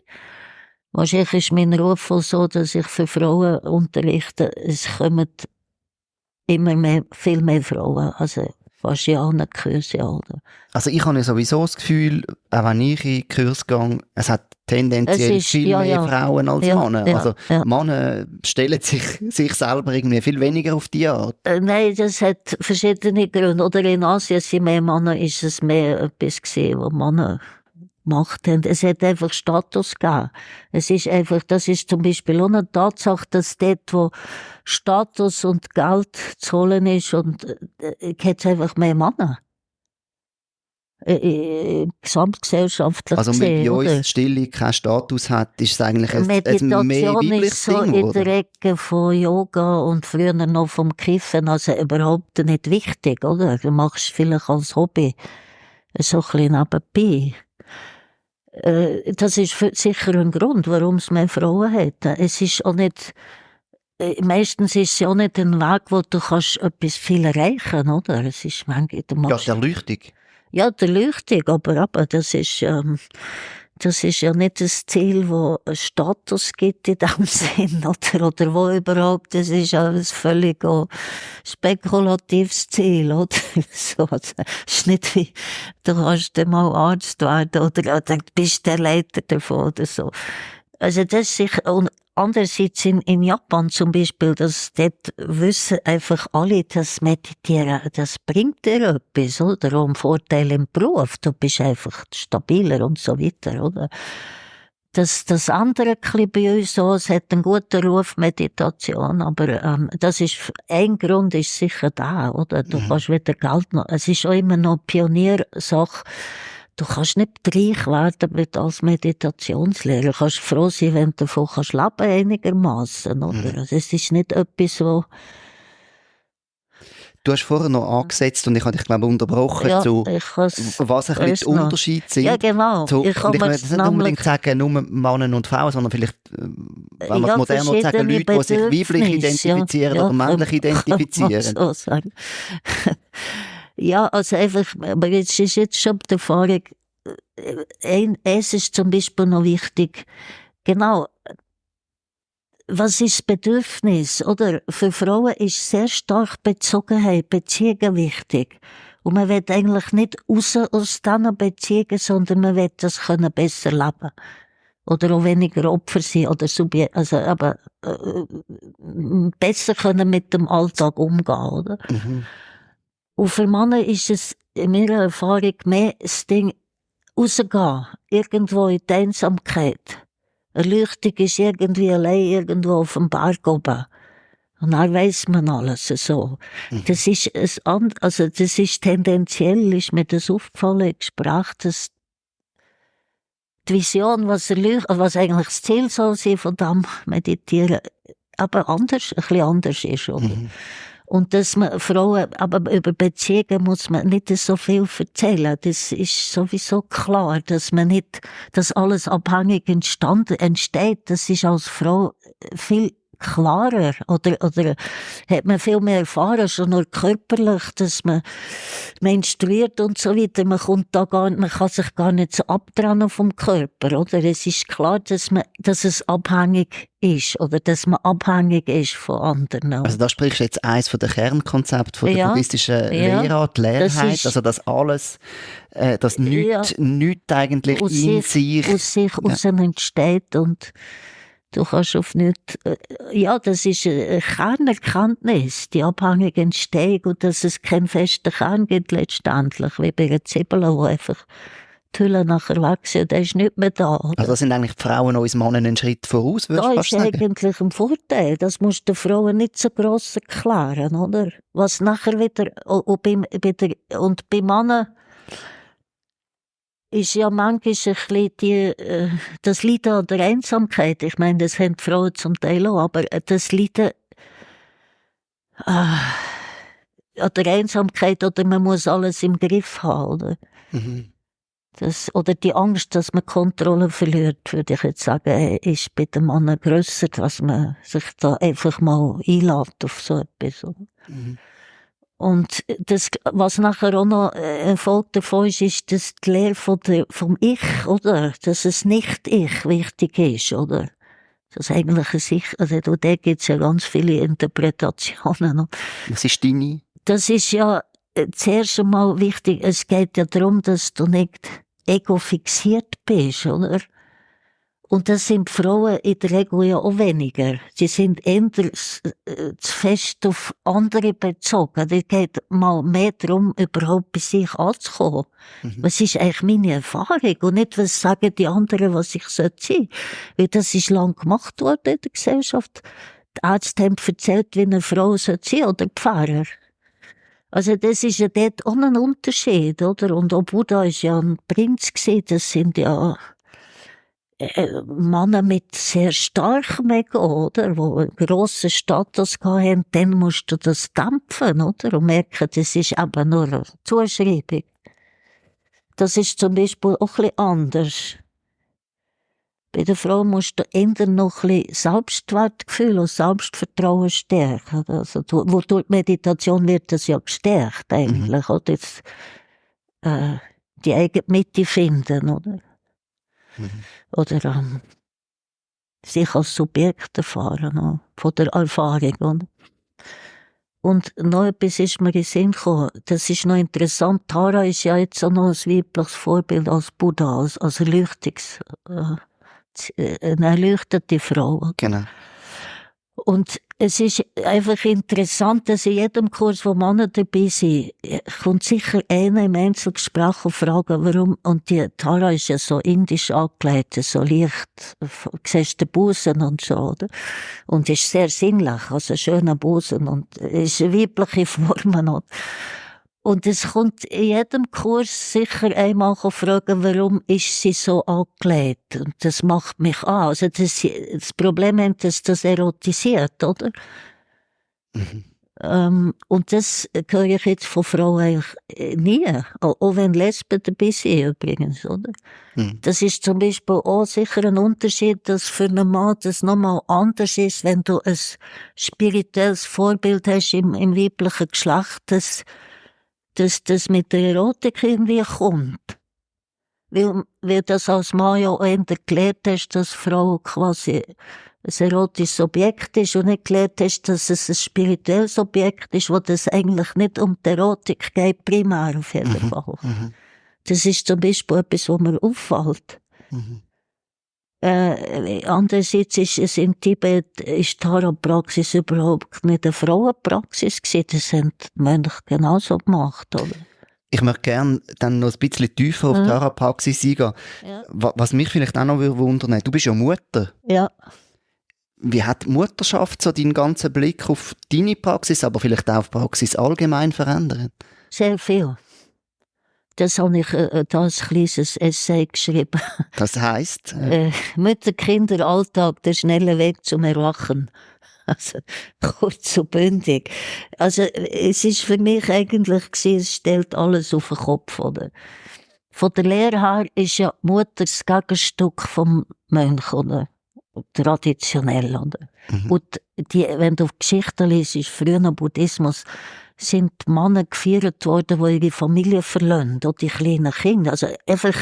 wahrscheinlich ist mein Ruf auch so, dass ich für Frauen unterrichte. Es kommen immer mehr, viel mehr Frauen. Also fast in allen Kursen, oder? Also ich habe ja sowieso das Gefühl, auch wenn ich in Kurs gehe, es hat tendenziell viel mehr Frauen als Männer. Also Männer stellen sich selber irgendwie viel weniger auf die Art. Nein, das hat verschiedene Gründe. Oder in Asien sind mehr Männer, ist es mehr etwas gesehen, was Männer gemacht haben. Es hat einfach Status gegeben. Es ist einfach, das ist zum Beispiel auch eine Tatsache, dass dort, wo Status und Geld zu holen ist, und gibt es einfach mehr Männer. Gesamtgesellschaftlich also gesehen, bei uns oder? die Stille keinen Status hat, ist es eigentlich ein mehr Meditation weibliches ist so Ding, in oder? der Ecke von Yoga und früher noch vom Kiffen, also überhaupt nicht wichtig, oder? Du machst es vielleicht als Hobby, so ein bisschen nebenbei. Das ist sicher ein Grund, warum es mehr Frauen hat. Es ist auch nicht, meistens ist es ja auch nicht ein Weg, wo du kannst etwas viel erreichen, oder? Es ist manchmal, du Ja, machst, der Leuchtung. ja, der Leuchtung, aber das ist ja nicht das Ziel, wo einen Status gibt in dem Sinn, oder wo überhaupt, das ist ja ein völlig auch spekulatives Ziel, oder? So, also, es ist nicht wie, du kannst dann mal Arzt werden, oder du bist der Leiter davon, oder so. Also das ist sicher, und andererseits in Japan zum Beispiel, dass dort wissen einfach alle, dass Meditieren, das bringt dir etwas, oder? Auch einen Vorteil im Beruf, du bist einfach stabiler und so weiter, oder? Das andere ein bei uns so, es hat einen guten Ruf, Meditation, aber das ist, ein Grund ist sicher da, oder? Du kannst wieder Geld noch, es ist auch immer noch Pioniersache. Du kannst nicht reich werden als Meditationslehrer. Du kannst froh sein, wenn du davon leben einigermaßen, oder? Also es ist nicht etwas, wo... Du hast vorher noch angesetzt und ich habe dich, glaube ich, unterbrochen zu, was ein bisschen die Unterschiede sind. Ja, genau. Und ich möchte nicht unbedingt sagen, nur Männer und Frauen, sondern vielleicht, wenn man es modern sagen, Leute, die sich weiblich identifizieren oder männlich identifizieren. So sagen. Ja, also einfach, aber jetzt ist jetzt schon die Erfahrung, es ist zum Beispiel noch wichtig, genau, was ist das Bedürfnis, oder? Für Frauen ist sehr stark Bezogenheit, Beziehungen wichtig. Und man will eigentlich nicht raus aus diesen Beziehungen, sondern man will das können besser leben. Oder auch weniger Opfer sein, oder also, aber, besser können mit dem Alltag umgehen, oder? Und für Männer ist es in meiner Erfahrung mehr das Ding, rausgehen, irgendwo in die Einsamkeit. Erleuchtung ist irgendwie allein irgendwo auf dem Berg oben. Und dann weiss man alles so. Das ist also das ist tendenziell, ist mir das aufgefallen im Gespräch, dass die Vision, was eigentlich das Ziel soll sein von dem Meditieren, aber anders, ein bisschen anders ist, oder? Und dass man Frauen, aber über Beziehungen muss man nicht so viel erzählen. Das ist sowieso klar, dass man nicht, dass alles abhängig entsteht. Das ist als Frau viel klarer, oder hat man viel mehr erfahren, schon nur körperlich, dass man menstruiert und so weiter. Man kann sich gar nicht so abtrennen vom Körper, oder? Es ist klar, dass es abhängig ist, oder dass man abhängig ist von anderen. Also da sprichst du jetzt eines der Kernkonzepte von der buddhistischen Lehre, die Leerheit, also dass alles, dass nichts eigentlich aus in sich raus entsteht, und Du kannst auf nichts, ja, das ist eine Kernerkenntnis, die abhängige Entstehung und dass es keinen festen Kern gibt letztendlich, wie bei einer Zwiebel, wo einfach die Hülle nachher weg sind, der ist nicht mehr da. Oder? Also sind eigentlich die Frauen uns Männer einen Schritt voraus, würdest du Da fast ist sagen? eigentlich ein Vorteil, das musst du den Frauen nicht so gross erklären, oder? Was nachher wieder, und bei Männern ist ja manchmal ein bisschen das Leiden an der Einsamkeit. Ich meine, das haben die Frauen zum Teil auch, aber das Leiden an der Einsamkeit oder man muss alles im Griff haben, oder? Mhm. Oder die Angst, dass man Kontrolle verliert, würde ich jetzt sagen, ist bei den Männern grösser, dass man sich da einfach mal einlädt auf so etwas. Mhm. Und das, was nachher auch noch ein Folge davon ist dass die Lehre vom Ich, oder? Dass es nicht Ich wichtig ist, oder? Dass eigentlich ein Ich, also da gibt's ja ganz viele Interpretationen. Was ist deine? Das ist ja zuerst einmal wichtig, es geht ja darum, dass du nicht ego-fixiert bist, oder? Und das sind Frauen in der Regel ja auch weniger. Sie sind eher zu fest auf andere bezogen. Es geht mal mehr darum, überhaupt bei sich anzukommen. Mhm. Was ist eigentlich meine Erfahrung? Und nicht, was sagen die anderen, was ich sein sollte. Weil das ist lang gemacht worden in der Gesellschaft. Die Ärzte haben erzählt, wie eine Frau sein sollte, oder die Pfarrer. Also das ist ja dort auch ein Unterschied, oder? Und auch Buddha ist ja ein Prinz gewesen, das sind ja Männer mit sehr starkem Ego, oder? Wo einen grossen Status hatten, dann musst du das dämpfen, oder? Und merken, das ist eben nur eine Zuschreibung. Das ist zum Beispiel auch ein bisschen anders. Bei der Frau musst du eher noch ein bisschen Selbstwertgefühl und Selbstvertrauen stärken. Also, wo durch die Meditation wird das ja gestärkt, eigentlich, oder? Jetzt, die eigene Mitte finden, oder? Mhm. Oder, sich als Subjekt erfahren, von der Erfahrung, oder? Und noch etwas ist mir in den Sinn gekommen, das ist noch interessant, Tara ist ja jetzt auch noch ein weibliches Vorbild als Buddha, als eine erleuchtete Frau. Genau. Und es ist einfach interessant, dass in jedem Kurs, wo Männer dabei sind, kommt sicher einer im Einzelgespräch und fragt, warum, und die Tara ist ja so indisch angelegt, so leicht, siehst den Busen und so, oder? Und ist sehr sinnlich, also schöner Busen und ist weibliche Formen, oder? Und es kommt in jedem Kurs sicher einmal fragen, warum ist sie so angelegt? Und das macht mich an. Also das Problem ist, dass das erotisiert, oder? Mhm. Und das höre ich jetzt von Frauen eigentlich nie. Auch wenn Lesben dabei sind übrigens, oder? Mhm. Das ist zum Beispiel auch sicher ein Unterschied, dass für einen Mann das nochmal anders ist, wenn du ein spirituelles Vorbild hast im weiblichen Geschlecht, dass das mit der Erotik irgendwie kommt. Weil das als Mann ja auch eher gelernt hast, dass Frau quasi ein erotisches Objekt ist und nicht gelernt hast, dass es ein spirituelles Objekt ist, wo das eigentlich nicht um die Erotik geht, primär auf jeden Fall. Mhm. Das ist zum Beispiel etwas, was mir auffällt. Mhm. Andererseits ist es in Tibet, ist Tara-Praxis überhaupt nicht eine Frauenpraxis gewesen. Das haben die Mönche genauso gemacht, oder? Ich möchte gerne dann noch ein bisschen tiefer auf die Tara-Praxis eingehen. Ja. Was mich vielleicht auch noch wundern würde, du bist ja Mutter. Ja. Wie hat die Mutterschaft so deinen ganzen Blick auf deine Praxis, aber vielleicht auch auf die Praxis allgemein verändert? Sehr viel. Das habe ich da ein kleines Essay geschrieben. Das heisst? Mütter-Kinder-Alltag, der schnelle Weg zum Erwachen. Also, kurz und bündig. Also, es ist für mich eigentlich gewesen, es stellt alles auf den Kopf, oder? Von der Lehre her ist ja die Mutter das Gegenstück vom Mönch, oder? Traditionell, oder? Und wenn du Geschichten liest, früher im Buddhismus, sind die Männer gefeiert worden, die ihre Familie verlassen, oder die kleinen Kinder. Also einfach,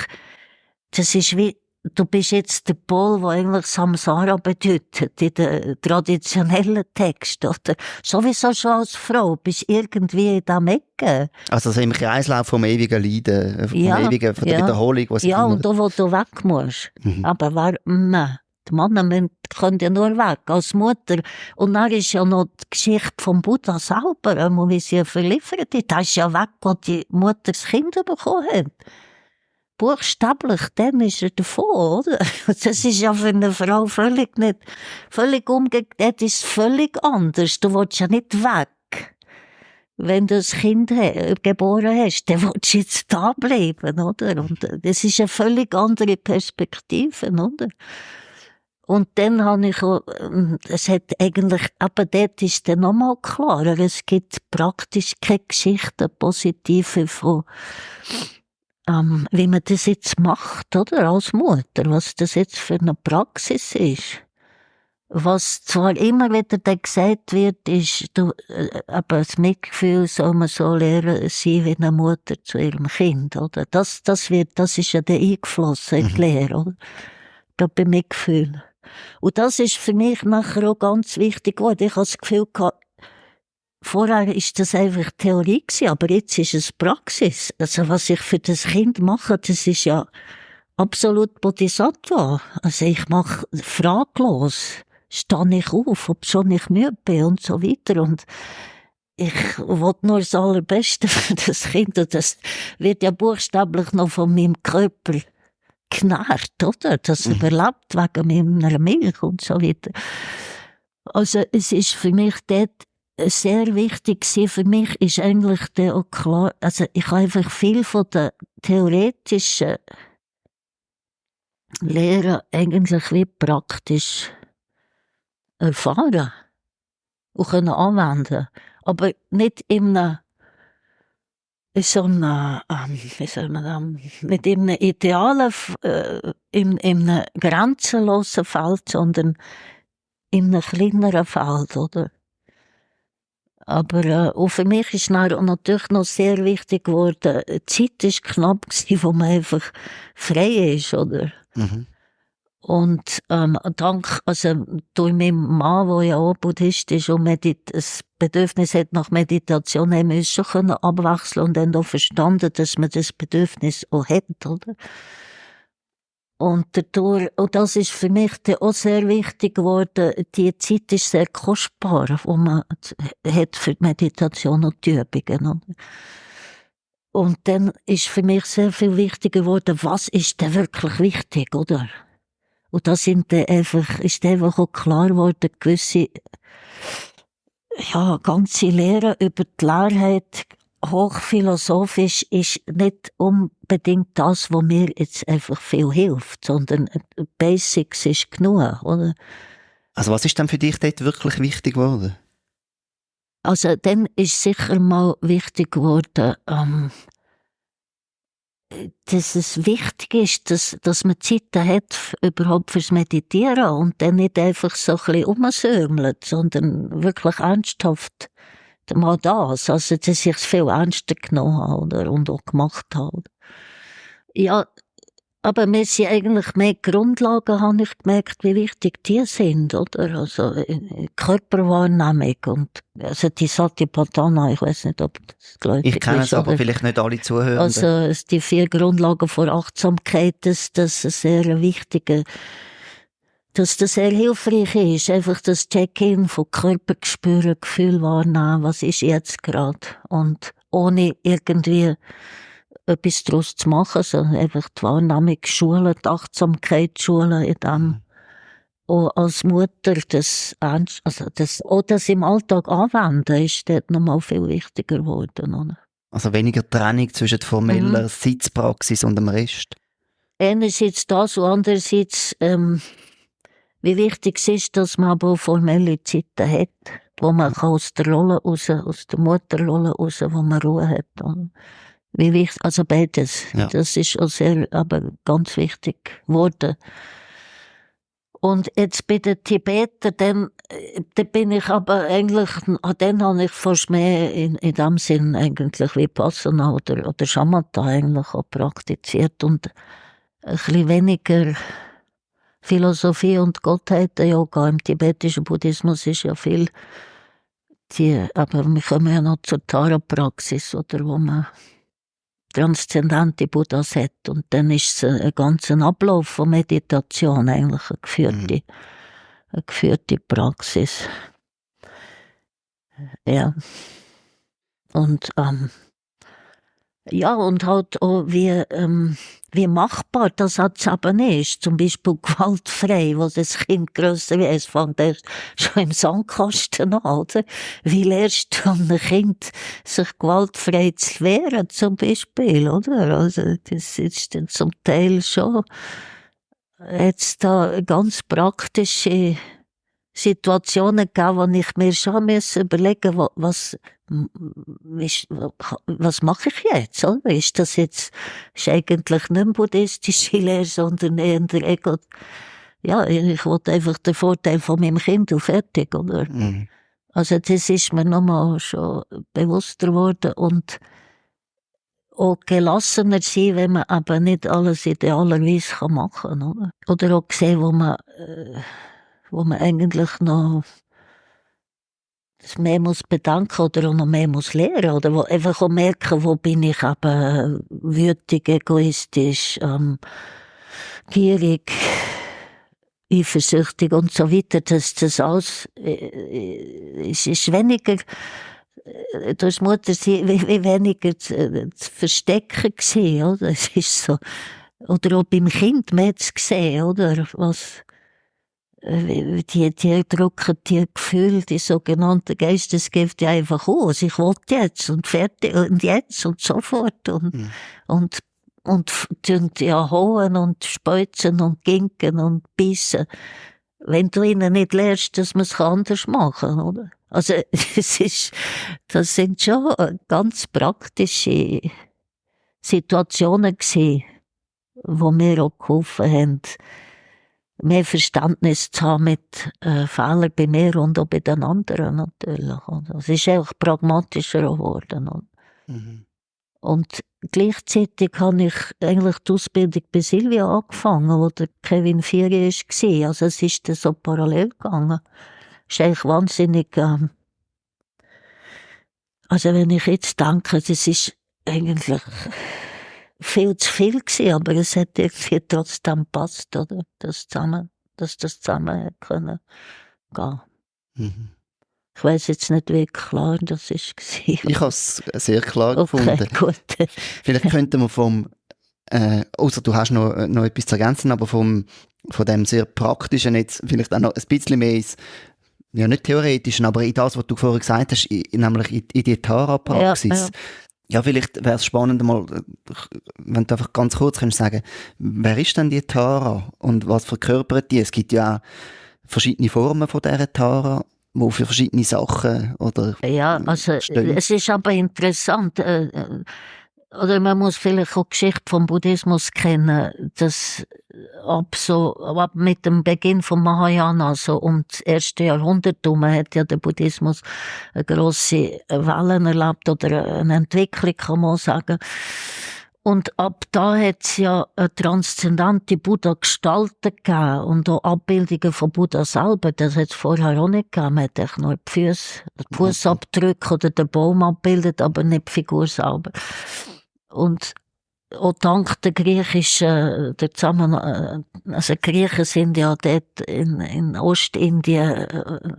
das ist wie, du bist jetzt der Pol, der eigentlich Samsara bedeutet, in den traditionellen Text, oder? Sowieso schon als Frau, bist irgendwie in diesem Ecke. Also so im Kreislauf vom ewigen Leiden, von der Wiederholung. Was ja, und da, wo du weg musst. Aber Die Männer können ja nur weg, als Mutter. Und dann ist ja noch die Geschichte vom Buddha selber, wie sie verliefert hat. Da ist ja weg, als die Mutter das Kind bekommen hat. Buchstäblich, dann ist er davon, oder? Das ist ja für eine Frau völlig umgekehrt, ist völlig anders. Du willst ja nicht weg. Wenn du das Kind geboren hast, dann willst du jetzt da bleiben, oder? Und das ist eine völlig andere Perspektive, oder? Und dann habe ich auch, es hat eigentlich, aber dort ist dann nochmal klarer, es gibt praktisch keine Geschichten, positive von, wie man das jetzt macht, oder? Als Mutter, was das jetzt für eine Praxis ist. Was zwar immer wieder dann gesagt wird, ist, aber das Mitgefühl soll man so lernen sein wie eine Mutter zu ihrem Kind, oder? Das ist ja dann eingeflossen in die Lehre, oder? Gerade beim Mitgefühl. Und das ist für mich nachher auch ganz wichtig geworden. Ich habe das Gefühl gehabt, vorher ist das einfach Theorie gewesen, aber jetzt ist es Praxis. Also was ich für das Kind mache, das ist ja absolut Bodhisattva. Also ich mache fraglos. Stehe ich auf, ob schon ich müde bin und so weiter. Und ich will nur das Allerbeste für das Kind. Und das wird ja buchstäblich noch von meinem Körper genährt, oder? Das überlebt wegen meiner Milch und so weiter. Also es ist für mich dort sehr wichtig gewesen. Für mich ist eigentlich der auch klar, also ich habe einfach viel von der theoretischen Lehre eigentlich wie praktisch erfahren und können anwenden. Aber nicht in einem, wie soll man das, nicht in einem idealen, in einem grenzenlosen Feld, sondern in einem kleineren Feld, oder? Aber auch für mich ist natürlich noch sehr wichtig geworden, die Zeit war knapp gewesen, wo man einfach frei ist, oder? Und durch meinen Mann, der ja auch Buddhist ist und ein Bedürfnis hat nach Meditation, haben wir uns schon abwechseln und dann auch verstanden, dass man das Bedürfnis auch hat, oder? Und das ist für mich dann auch sehr wichtig geworden, die Zeit ist sehr kostbar, die man hat für die Meditation und die Übungen, oder? Und dann ist für mich sehr viel wichtiger geworden, was ist denn wirklich wichtig, oder? Und da ist einfach auch klar geworden, gewisse, ganze Lehre über die Leerheit, hochphilosophisch, ist nicht unbedingt das, was mir jetzt einfach viel hilft, sondern Basics ist genug, oder? Also was ist denn für dich dort wirklich wichtig geworden? Also dann ist sicher mal wichtig geworden, dass es wichtig ist, dass man Zeiten hat, überhaupt fürs Meditieren und dann nicht einfach so ein bisschen rumsömelt, sondern wirklich ernsthaft mal das. Also, dass ich es viel ernster genommen habe, oder? Und auch gemacht habe. Ja, aber mir sind eigentlich mehr Grundlagen, habe ich gemerkt, wie wichtig die sind, oder? Also, Körperwahrnehmung und, also die Satipatthana, ich weiss nicht, ob das gläubig ist. Ich kenne es, aber vielleicht nicht alle Zuhörenden. Also, die 4 Grundlagen vor Achtsamkeit, das sehr wichtige, dass das sehr hilfreich ist. Einfach das Check-in von Körpergespüren, Gefühl wahrnehmen, was ist jetzt gerade? Und ohne irgendwie etwas daraus zu machen, sondern einfach die Wahrnehmung schulen, die Achtsamkeit schulen in dem. Auch als Mutter das im Alltag anwenden, ist dort nochmal viel wichtiger geworden, oder? Also weniger Trennung zwischen formeller Sitzpraxis und dem Rest? Einerseits das und andererseits, wie wichtig es ist, dass man aber auch formelle Zeiten hat, wo man aus der Rolle raus, aus der Mutterrolle raus, wo man Ruhe hat. Oder? Wie wichtig, also beides. Ja. Das ist auch aber ganz wichtig geworden. Und jetzt bei den Tibetern, dann bin ich aber eigentlich, dann habe ich fast mehr in dem Sinn eigentlich Vipassana oder Shamatha eigentlich auch praktiziert und ein bisschen weniger Philosophie und Gottheiten-Yoga. Im tibetischen Buddhismus ist ja viel aber wir kommen ja noch zur Tara-Praxis, oder wo man transzendente Buddhas hat. Und dann ist es ein ganzer Ablauf von Meditation, eigentlich eine geführte Praxis. Ja. Und ja, und halt auch wie machbar das halt eben ist. Zum Beispiel gewaltfrei, wo das Kind grösser wird. Es fängt erst schon im Sandkasten an, oder? Wie lernst du einem Kind, sich gewaltfrei zu wehren, zum Beispiel, oder? Also, das ist dann zum Teil schon jetzt da ganz praktische Situationen gegeben, wo ich mir schon überlegen musste, was mache ich jetzt? Oder? Ist eigentlich nicht buddhistische Lehre, sondern eher der Ego. Ja, ich wollte einfach den Vorteil von meinem Kind und fertig, oder? Mhm. Also das ist mir nochmal schon bewusster geworden und auch gelassener sein, wenn man aber nicht alles idealerweise machen kann, oder? Oder auch sehen, wo man eigentlich noch mehr muss bedanken oder auch noch mehr muss lernen oder wo einfach auch merken, wo bin ich eben wütig, egoistisch, gierig, eifersüchtig und so weiter. Das alles ist weniger durch Mutter wie weniger zu verstecken gewesen, oder? Es ist so, oder auch beim Kind mehr zu sehen, oder? Was die drücken die Gefühle, die sogenannten Geistesgifte einfach aus. Ich will jetzt und fertig und jetzt und sofort und ja hauen und speuzen und ginken und bissen. Wenn du ihnen nicht lernst, dass man es anders machen kann, oder? Also, das sind schon ganz praktische Situationen gewesen, wo mir auch geholfen haben, mehr Verständnis zu haben mit Fehlern bei mir und auch bei den anderen natürlich. Es ist einfach pragmatischer geworden. Mhm. Und gleichzeitig habe ich eigentlich die Ausbildung bei Silvia angefangen, wo der Kevin Firi war. Also es ist dann so parallel gegangen. Es ist eigentlich wahnsinnig, also wenn ich jetzt denke, das ist eigentlich viel zu viel gewesen, aber es hat irgendwie trotzdem gepasst, oder? Dass das zusammen können gehen. Mhm. Ich weiss jetzt nicht, wie klar das war. Ich habe es sehr klar gefunden. Gut. Vielleicht könnten wir außer du hast noch etwas zu ergänzen, aber von dem sehr praktischen jetzt vielleicht auch noch ein bisschen mehr ins, ja nicht theoretischen, aber in das, was du vorher gesagt hast, nämlich in die Tara-Praxis. Ja, vielleicht wäre es spannend, mal, wenn du einfach ganz kurz kannst sagen, wer ist denn die Tara und was verkörpert die? Es gibt ja auch verschiedene Formen von dieser Tara, die für verschiedene Sachen oder ja, also stehen. Es ist aber interessant, oder man muss vielleicht auch die Geschichte vom Buddhismus kennen, dass ab mit dem Beginn von Mahayana, so um das erste Jahrhundert herum, hat ja der Buddhismus eine grosse Wellen erlebt oder eine Entwicklung, kann man sagen. Und ab da hat es ja eine transzendente Buddha-Gestalten gegeben und auch Abbildungen von Buddha selber. Das hat es vorher auch nicht gegeben. Man hat nur die Fußabdrücke oder den Baum abgebildet, aber nicht die Figur selber. Und auch dank der griechischen, also Griechen sind ja dort in Ostindien,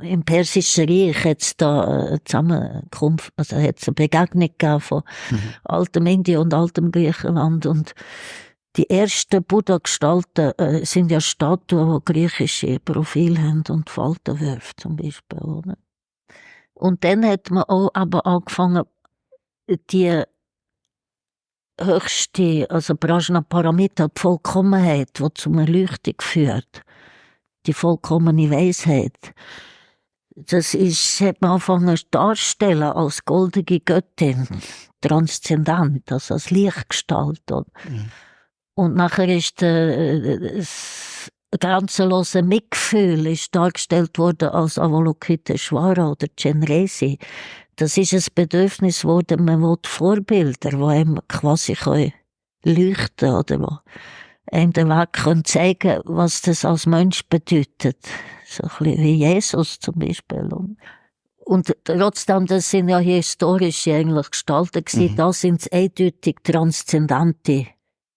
im Persischen Reich, hat's da Zusammenkunft, also hat's eine Begegnung gegeben von altem Indien und altem Griechenland. Und die ersten Buddha-Gestalten sind ja Statuen, die griechische Profile haben und Faltenwürfe zum Beispiel. Oder? Und dann hat man auch aber angefangen, die höchste, also Prajnaparamita, die Vollkommenheit, die zum Erleuchtung führt, die vollkommene Weisheit, hat man angefangen darzustellen als goldige Göttin, transzendent, also als Lichtgestalt. Mhm. Und nachher ist das grenzenlose Mitgefühl ist dargestellt worden als Avalokiteshvara oder Chenresi. Das ist ein Bedürfnis geworden, man will Vorbilder, die einem quasi leuchten können oder die einem den Weg zeigen können, was das als Mensch bedeutet. So ein bisschen wie Jesus zum Beispiel. Und trotzdem, das sind ja historische eigentlich Gestalten gewesen. Da sind es eindeutig transzendente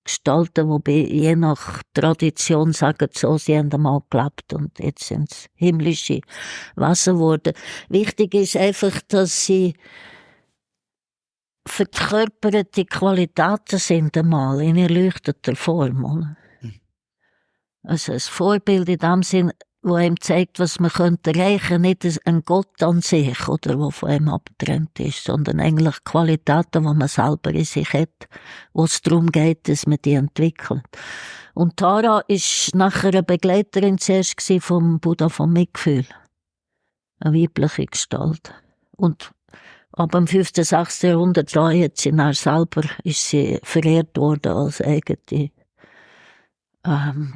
Gestalten, wobei je nach Tradition sagen so, sie haben einmal gelebt und jetzt sind es himmlische Wesen geworden. Wichtig ist einfach, dass sie verkörperte Qualitäten sind einmal in erleuchteter Form. Oder? Also ein Vorbild in dem Sinn, wo ihm zeigt, was man könnte erreichen, nicht ein Gott an sich, oder wo von ihm abgetrennt ist, sondern eigentlich Qualitäten, die man selber in sich hat, wo es darum geht, dass man die entwickelt. Und Tara ist nachher eine Begleiterin zuerst vom Buddha vom Mitgefühl. Eine weibliche Gestalt. Und ab dem 5., 6. Jahrhundert hat sie dann selber, ist sie verehrt worden als eigene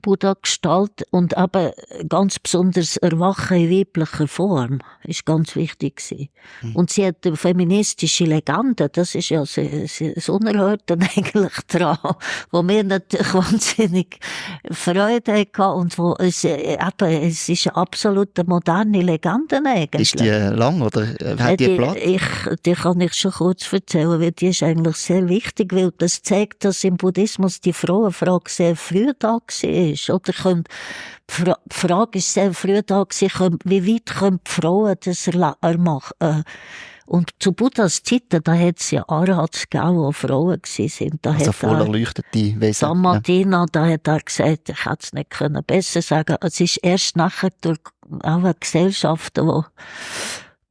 Buddha-Gestalt und aber ganz besonders Erwachen in weiblicher Form ist ganz wichtig gewesen. Und sie hat eine feministische Legende, das ist ja das Unerhörte eigentlich dran, wo mir natürlich wahnsinnig Freude hatte und wo es ist eine absolute moderne Legende eigentlich. Ist die lang oder hat die Platz? Die kann ich schon kurz erzählen, weil die ist eigentlich sehr wichtig, weil das zeigt, dass im Buddhismus die Frauenfrage sehr früh da war. Oder die Frage ist sehr früh da gewesen, wie weit können die Frauen das machen? Und zu Buddhas Zeiten, da hat es ja Arhats gegeben, die Frauen waren. Da also voll erleuchtete Wesen. Samadina, da hat er gesagt, ich hätte es nicht besser sagen können. Es ist erst nachher durch auch Gesellschaften, die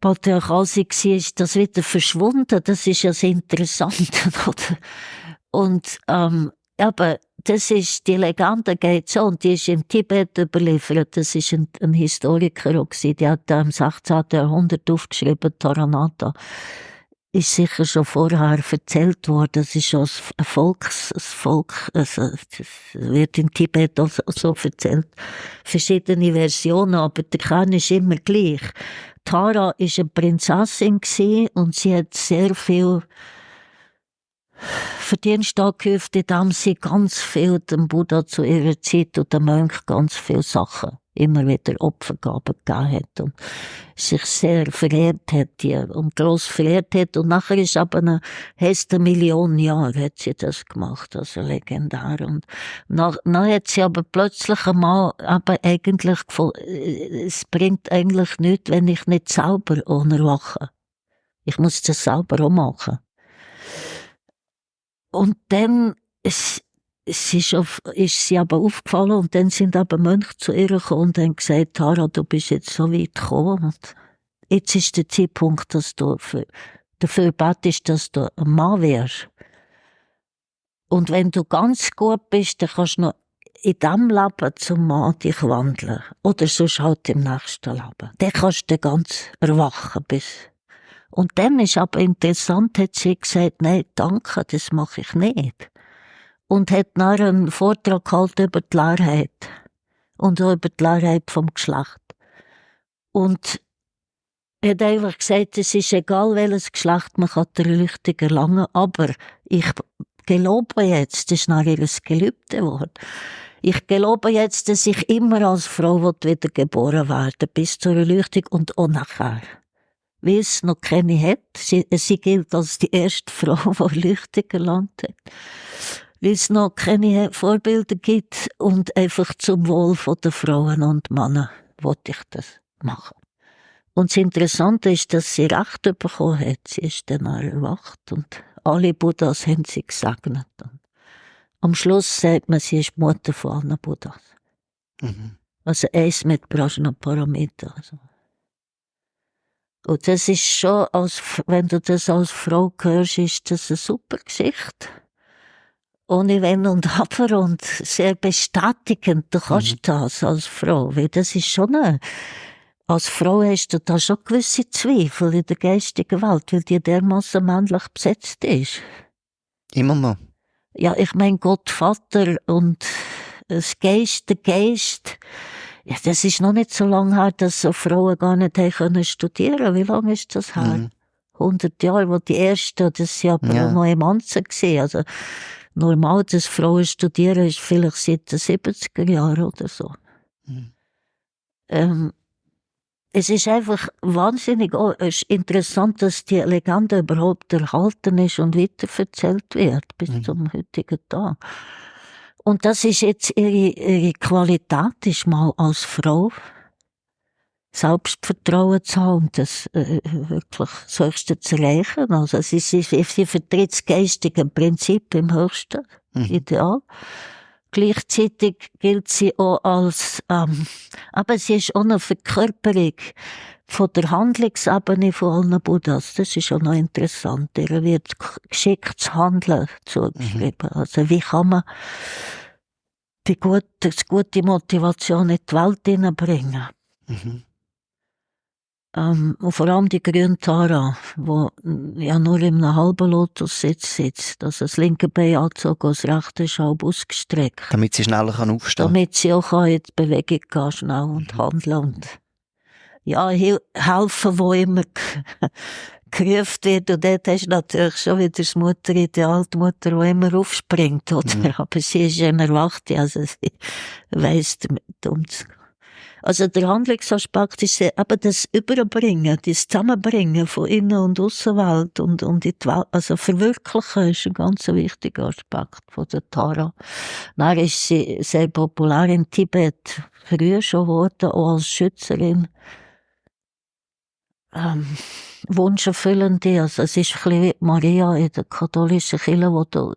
patriarchal war, ist das wieder verschwunden. Das ist ja das Interessante, oder? Und, aber das ist, die Legende geht so, und die ist in Tibet überliefert. Das ist ein Historiker auch gewesen, die hat im 16. Jahrhundert aufgeschrieben, Taranatha. Ist sicher schon vorher erzählt worden. Das ist schon ein Volk, also, das wird in Tibet auch so erzählt. Verschiedene Versionen, aber der Kern ist immer gleich. Tara war eine Prinzessin und sie hat sehr viel Verdienst angehäuft, indem sie ganz viel dem Buddha zu ihrer Zeit und dem Mönch ganz viele Sachen immer wieder Opfergaben gegeben hat und sich sehr verehrt hat und gross verehrt hat. Und nachher ist aber eine 1 Jahre hat sie das gemacht, also legendär. Und dann hat sie aber plötzlich einmal aber eigentlich gefunden, es bringt eigentlich nichts, wenn ich nicht selber erwache. Ich muss das selber auch machen. Und dann ist sie aber aufgefallen und dann sind aber Mönche zu ihr gekommen und haben gesagt, Tara, du bist jetzt so weit gekommen und jetzt ist der Zeitpunkt, dass du dafür betest, dass du ein Mann wärst. Und wenn du ganz gut bist, dann kannst du noch in diesem Leben zum Mann dich wandeln. Oder sonst halt im nächsten Leben. Dann kannst du ganz erwachen bis. Und dann ist aber interessant, hat sie gesagt, nein, danke, das mache ich nicht. Und hat dann einen Vortrag gehalten über die Leerheit. Und auch über die Leerheit vom Geschlecht. Und er hat einfach gesagt, es ist egal, welches Geschlecht, man kann die Erleuchtung erlangen, aber ich gelobe jetzt, das ist nach ihr Gelübde geworden, ich gelobe jetzt, dass ich immer als Frau wiedergeboren werde, bis zur Erleuchtung und auch nachher. Weil es noch keine hat. Sie gilt als die erste Frau, die Erleuchtung erlangt hat. Weil es noch keine Vorbilder gibt und einfach zum Wohl der Frauen und Männer wollte ich das machen. Und das Interessante ist, dass sie Recht bekommen hat. Sie ist dann auch erwacht und alle Buddhas haben sie gesegnet. Und am Schluss sagt man, sie ist die Mutter von allen Buddhas. Also eins mit Prajnaparamita. Also. Und das ist schon, wenn du das als Frau hörst, ist das eine super Geschichte. Ohne Wenn und Aber und sehr bestätigend. Du kannst das als Frau, weil das ist schon als Frau hast du da schon gewisse Zweifel in der geistigen Welt, weil die dermassen männlich besetzt ist. Immer noch? Ja, ich meine Gott Vater und der Geist, ja, das ist noch nicht so lange her, dass so Frauen gar nicht können studieren. Wie lange ist das her? 100 Jahre, wo die ersten, das sind aber auch noch Emanzen gewesen. Also, normal, dass Frauen studieren, ist vielleicht seit den 70er Jahren oder so. es ist einfach wahnsinnig, es ist interessant, dass die Legende überhaupt erhalten ist und weiterverzählt wird, bis zum heutigen Tag. Und das ist jetzt ihre Qualität, ist mal als Frau Selbstvertrauen zu haben und das wirklich das Höchste zu erreichen. Also sie vertritt das geistige Prinzip im höchsten Ideal. Gleichzeitig gilt sie auch als, aber sie ist auch eine Verkörperung von der Handlungsebene von allen Buddhas. Das ist auch noch interessant. Ihr wird geschicktes Handeln zugeschrieben. Also wie kann man die gute Motivation in die Welt hineinbringen? Und vor allem die grüne Tara, wo ja nur in einem halben Lotus sitzt. Also das linke Bein angezogen, das rechte ist halb ausgestreckt. Damit sie schneller aufstehen kann. Damit sie auch in die Bewegung gehen, schnell und handeln und ja, helfen, wo immer gerufen wird. Und dort hast du natürlich schon wieder das Mutterideal, die Mutter, die immer aufspringt, oder? Aber sie ist eine Erwachte, also sie weiss damit umzugehen. Also der Handlungsaspekt ist eben das Überbringen, das Zusammenbringen von Innen- und Aussenwelt und in die Welt, also Verwirklichen ist ein ganz wichtiger Aspekt von der Tara. Dann ist sie sehr populär in Tibet, früher schon geworden, auch als Schützerin. Wunscherfüllende, also es ist ein bisschen wie Maria in der katholischen Kirche, wo da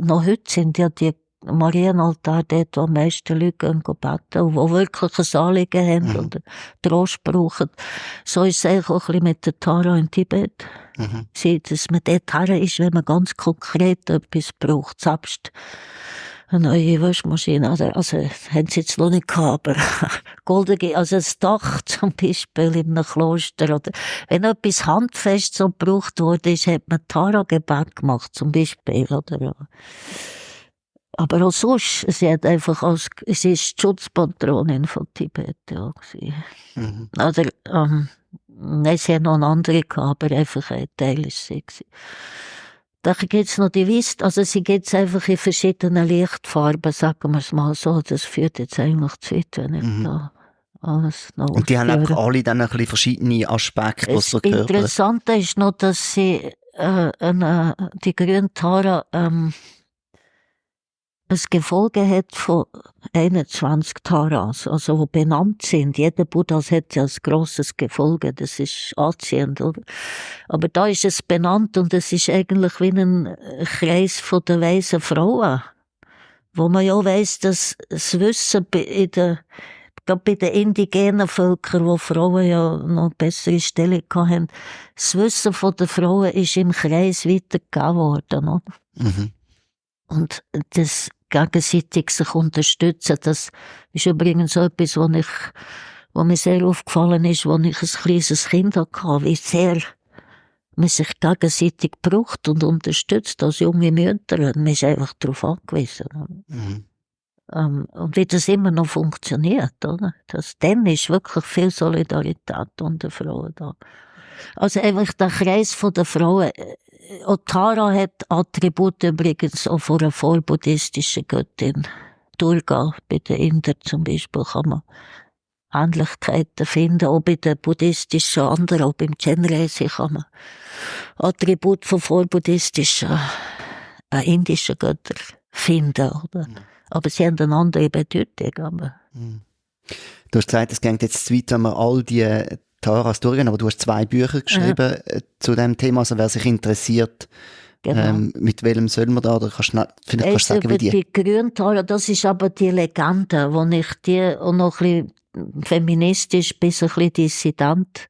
noch heute sind, ja die Marienaltar dort, wo am meisten Leute gehen beten und wo wirklich ein Anliegen haben oder Trost brauchen. So ist es eigentlich auch ein bisschen mit der Tara in Tibet. Dass man dort her ist, wenn man ganz konkret etwas braucht, selbst eine neue Waschmaschine, also haben sie jetzt noch nicht gehabt, aber goldige, also ein Dach zum Beispiel in einem Kloster, oder wenn etwas handfest so gebraucht wurde, hat man Tara-Gebet gemacht, zum Beispiel, oder? Aber auch sonst, sie ist die Schutzpatronin von Tibet, ja, Oder, nein, sie hat noch eine andere gehabt, aber einfach ein Teil ist sie gewesen. Da gibt's noch die Weiss, also sie gibt's einfach in verschiedenen Lichtfarben, sagen wir es mal so, das führt jetzt eigentlich zu weit, wenn ich da alles noch Und die haben einfach alle dann ein bisschen verschiedene Aspekte, die so gehören. Das Interessante ist noch, dass sie die grüne Tara ein Gefolge hat von 21 Taras, also die benannt sind. Jeder Buddha hat ja ein grosses Gefolge, das ist anziehend, oder? Aber da ist es benannt und es ist eigentlich wie ein Kreis von der weisen Frauen, wo man ja weiss, dass das Wissen gerade bei den indigenen Völkern, wo Frauen ja noch bessere Stellung hatten, das Wissen von den Frauen ist im Kreis weitergegeben worden, oder? Und das gegenseitig sich unterstützen, das ist übrigens so etwas, wo mir sehr aufgefallen ist, als ich ein kleines Kind hatte, wie sehr man sich gegenseitig braucht und unterstützt als junge Mütter. Man ist einfach darauf angewiesen. Und wie das immer noch funktioniert, oder? Dann ist wirklich viel Solidarität unter Frauen da. Also einfach der Kreis der Frauen. Tara hat Attribute übrigens auch von einer vorbuddhistischen Göttin. Durga, bei den Indern zum Beispiel, kann man Ähnlichkeiten finden. Auch bei den buddhistischen anderen, auch beim Chenrezig kann man Attribute von vorbuddhistischen, indischen Göttern finden. Oder? Aber sie haben eine andere Bedeutung. Aber Du hast gesagt, es geht jetzt zu weit, wenn wir all die Taras durchgehen, aber du hast 2 Bücher geschrieben zu diesem Thema, also wer sich interessiert, mit welchem soll man da, oder kannst du vielleicht sagen, wie die grüne Tara, das ist aber die Legende, wo ich die auch noch ein bisschen feministisch bis ein bisschen dissident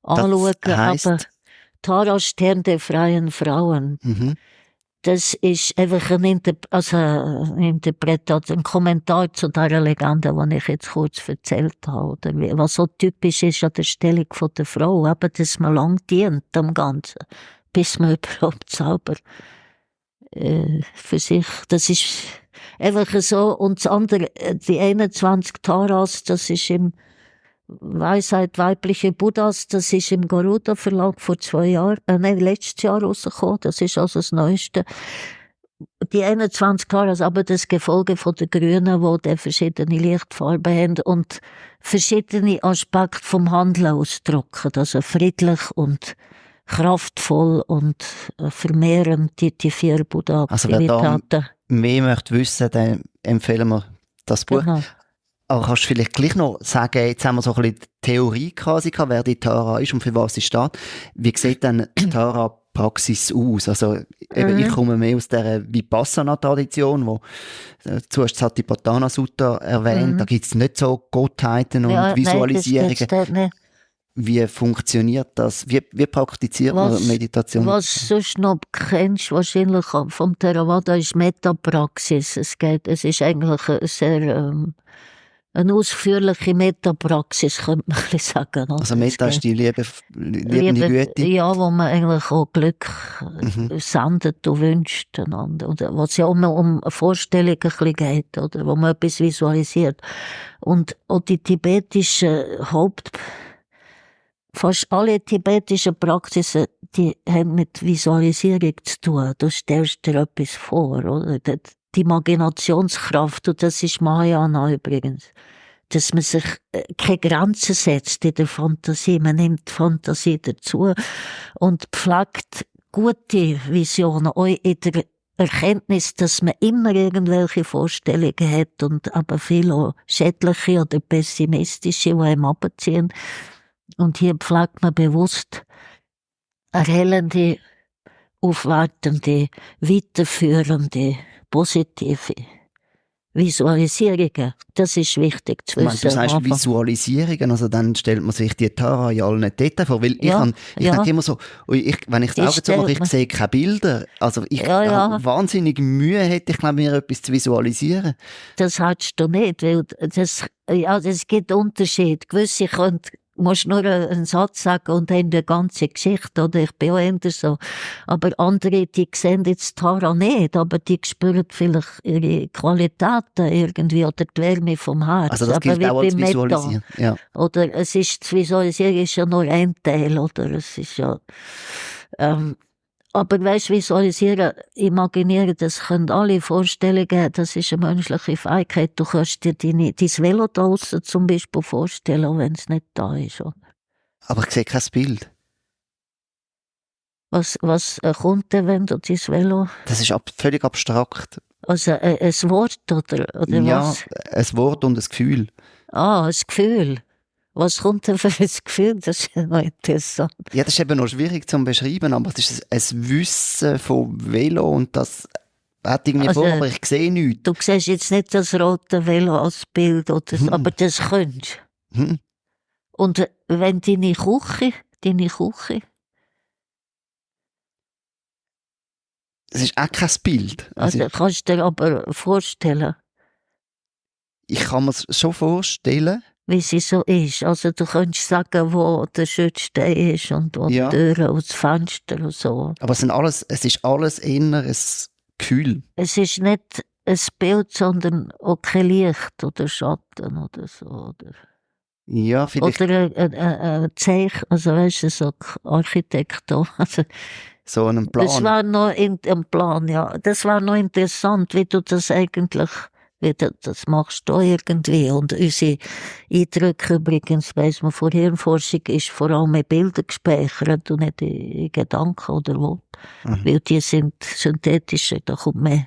anschaue, aber Tara Stern der freien Frauen. Das ist einfach ein Interpretation, ein Kommentar zu dieser Legende, die ich jetzt kurz erzählt habe. Oder was so typisch ist an der Stellung der Frau, eben, dass man lang dient am Ganzen, bis man überhaupt selber für sich, das ist einfach so. Und das andere, die 21 Taras, das ist im Weisheit weibliche Buddhas, das ist im Garuda Verlag vor 2 Jahren, letztes Jahr rausgekommen, das ist also das Neueste. die 21 Taras, aber das Gefolge von den Grünen, die verschiedene Lichtfarben haben und verschiedene Aspekte vom Handeln ausdrücken, also friedlich und kraftvoll und vermehrend die 4 Buddha-Aktivitäten. Also wer da mehr möchte wissen, dann empfehlen wir das Buch. Genau. Aber kannst du vielleicht gleich noch sagen, jetzt haben wir so ein bisschen die Theorie quasi gehabt, wer die Tara ist und für was sie steht. Wie sieht denn die Tara-Praxis aus? Also eben, ich komme mehr aus dieser Vipassana-Tradition, wo du hast Satipatthana Sutta erwähnt, da gibt es nicht so Gottheiten und Visualisierungen. Nein, das nicht. Wie funktioniert das? Wie praktiziert man Meditation? Was du sonst noch kennst, wahrscheinlich vom Theravada, ist Metapraxis. Es ist eigentlich eine sehr eine ausführliche Metapraxis, könnte man ein bisschen sagen. Oder? Also Meta ist die liebende Güte? Ja, wo man eigentlich auch Glück sendet und wünscht einander. Oder was ja um eine Vorstellung ein bisschen geht, oder wo man etwas visualisiert. Und auch die tibetischen fast alle tibetischen Praxisen, die haben mit Visualisierung zu tun. Du stellst dir etwas vor, oder? Die Imaginationskraft, und das ist Mahayana übrigens, dass man sich keine Grenzen setzt in der Fantasie. Man nimmt die Fantasie dazu und pflegt gute Visionen, auch in der Erkenntnis, dass man immer irgendwelche Vorstellungen hat und aber viele auch schädliche oder pessimistische, die einem abziehen. Und hier pflegt man bewusst erhellende, aufwertende, weiterführende, positive Visualisierungen. Das ist wichtig zu wissen. Du sagst Visualisierungen, also dann stellt man sich die Tara ja alle nicht dort vor, weil ich denke immer so, wenn ich die Augen zumache, ich sehe keine Bilder. Also wahnsinnig Mühe hätte ich, glaube mir etwas zu visualisieren. Das hättest du nicht, weil es gibt Unterschiede. Gewisse musst nur einen Satz sagen und haben eine ganze Geschichte, oder? Ich bin auch eher so. Aber andere, die sehen jetzt Tara nicht, aber die spüren vielleicht ihre Qualitäten irgendwie oder die Wärme vom Herz. Also das gilt auch als Visualisieren. Ja. Oder das Visualisieren ist ja nur ein Teil, oder? Es ist ja, aber weisst, visualisieren, imaginieren, das können alle Vorstellungen, das ist eine menschliche Fähigkeit. Du kannst dir dein Velo draussen zum Beispiel vorstellen, auch wenn es nicht da ist. Oder? Aber ich sehe kein Bild. Was kommt denn, wenn du dein Velo... Das ist völlig abstrakt. Also ein Wort, oder was? Ja, ein Wort und ein Gefühl. Ah, ein Gefühl. Was kommt denn für ein Gefühl? Das ist ja noch interessant. Ja, das ist eben noch schwierig zu beschreiben, aber es ist ein Wissen von Velo und das hat irgendwie vor, aber ich sehe nichts. Du siehst jetzt nicht das rote Velo als Bild, oder so, aber das könntest du. Und wenn deine Küche... Es ist auch kein Bild. Also kannst du dir aber vorstellen. Ich kann mir es schon vorstellen. Wie sie so ist. Also du könntest sagen, wo der Schützstein ist und wo die Türen und das Fenster und so. Aber es ist alles eher ein Gefühl. Es ist nicht ein Bild, sondern auch kein Licht oder Schatten oder so. Oder? Ja, vielleicht. Oder ein Zeichen, also weißt du, so Architektur. Also, so einen Plan. Das war noch ein Plan, ja. Das war noch interessant, wie du das eigentlich... Das machst du irgendwie. Und unsere Eindrücke übrigens, weiss man, von Hirnforschung ist vor allem in Bilder gespeichert und nicht in Gedanken oder Worten. Weil die sind synthetischer, da kann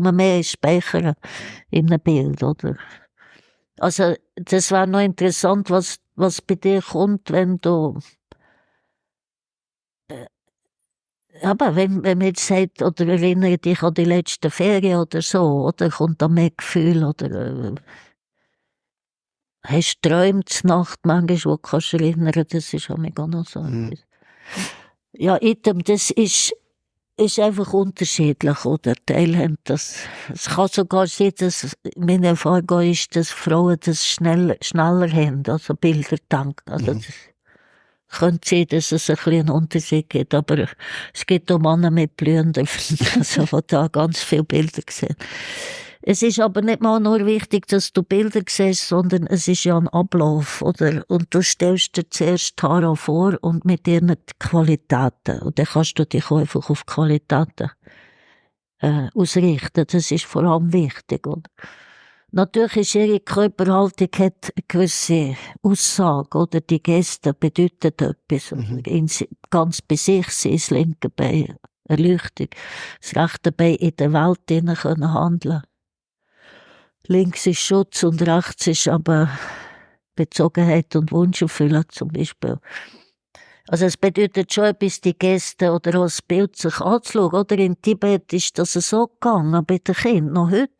man mehr speichern in einem Bild, oder? Also, das war noch interessant, was bei dir kommt, wenn du aber wenn man jetzt sagt, oder erinnere dich an die letzte Ferien oder so, oder kommt da mehr Gefühl, oder hast du träumt Nacht manchmal, wo du kannst erinnern, das ist auch mega noch so etwas. Ja, das ist einfach unterschiedlich, oder? Teile haben das. Es kann sogar sein, dass meine Erfahrung ist, dass Frauen das schneller haben, also Bilder denken. Also das könnte sein, dass es ein bisschen einen Unterschied gibt, aber es gibt auch Männer mit blühenden, also die da ganz viele Bilder sehen. Es ist aber nicht mal nur wichtig, dass du Bilder siehst, sondern es ist ja ein Ablauf, oder? Und du stellst dir zuerst Tara vor und mit ihren Qualitäten. Und dann kannst du dich einfach auf Qualitäten ausrichten. Das ist vor allem wichtig. Oder? Natürlich ist ihre Körperhaltung hat eine gewisse Aussage, oder? Die Geste bedeuten etwas. Ganz bei sich sein, das linke Bein, Erleuchtung, das rechte Bein in der Welt handeln können. Links ist Schutz und rechts ist aber Bezogenheit und Wunscherfüllung zum Beispiel. Also es bedeutet schon etwas, die Gäste oder auch das Bild sich anzuschauen. Oder in Tibet ist das so gegangen, bei den Kindern noch heute.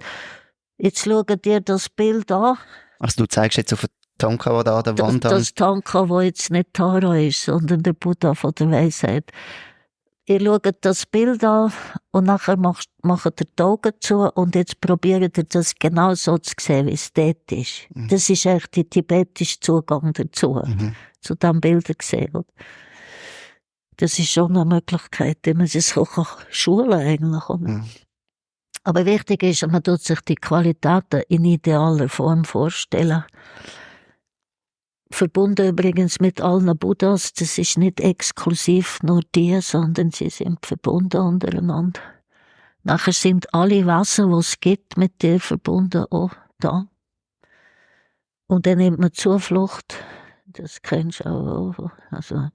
Jetzt schaut ihr das Bild an. Also du zeigst jetzt auf den Tanka, der da an der Wand hängt. Das Tanka, wo jetzt nicht Tara ist, sondern der Buddha von der Weisheit. Ihr schaut das Bild an und nachher macht ihr die Augen zu und jetzt probiert ihr das genau so zu sehen, wie es dort ist. Das ist echt der tibetische Zugang dazu, zu diesen Bildern sehen. Das ist schon eine Möglichkeit, wie man sich auch schulen eigentlich. Aber wichtig ist, man tut sich die Qualitäten in idealer Form vorstellen. Verbunden übrigens mit allen Buddhas, das ist nicht exklusiv nur die, sondern sie sind verbunden untereinander. Nachher sind alle Wesen, die es gibt, mit dir verbunden auch da. Und dann nimmt man Zuflucht, das kennst du auch. Also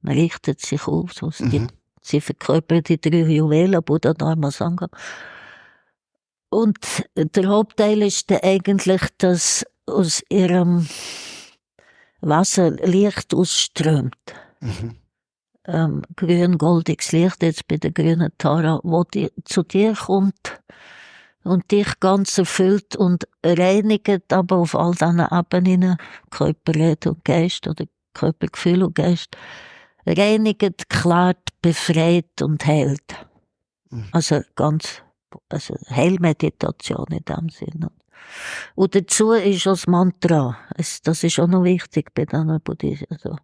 man richtet sich auf, so sie verkörpern die 3 Juwelen, Buddha, Dharma, Sangha. Und der Hauptteil ist dann eigentlich, dass aus ihrem Wasser Licht ausströmt. Grün-goldiges Licht jetzt bei der grünen Tara, wo zu dir kommt und dich ganz erfüllt und reinigt, aber auf all diesen Ebenen, Körper, Rede und Geist oder Körpergefühl und Geist, reinigt, klärt, befreit und heilt. Also Heilmeditation in dem Sinne. Und dazu ist auch das Mantra. Das ist auch noch wichtig bei diesen Buddhisten. Also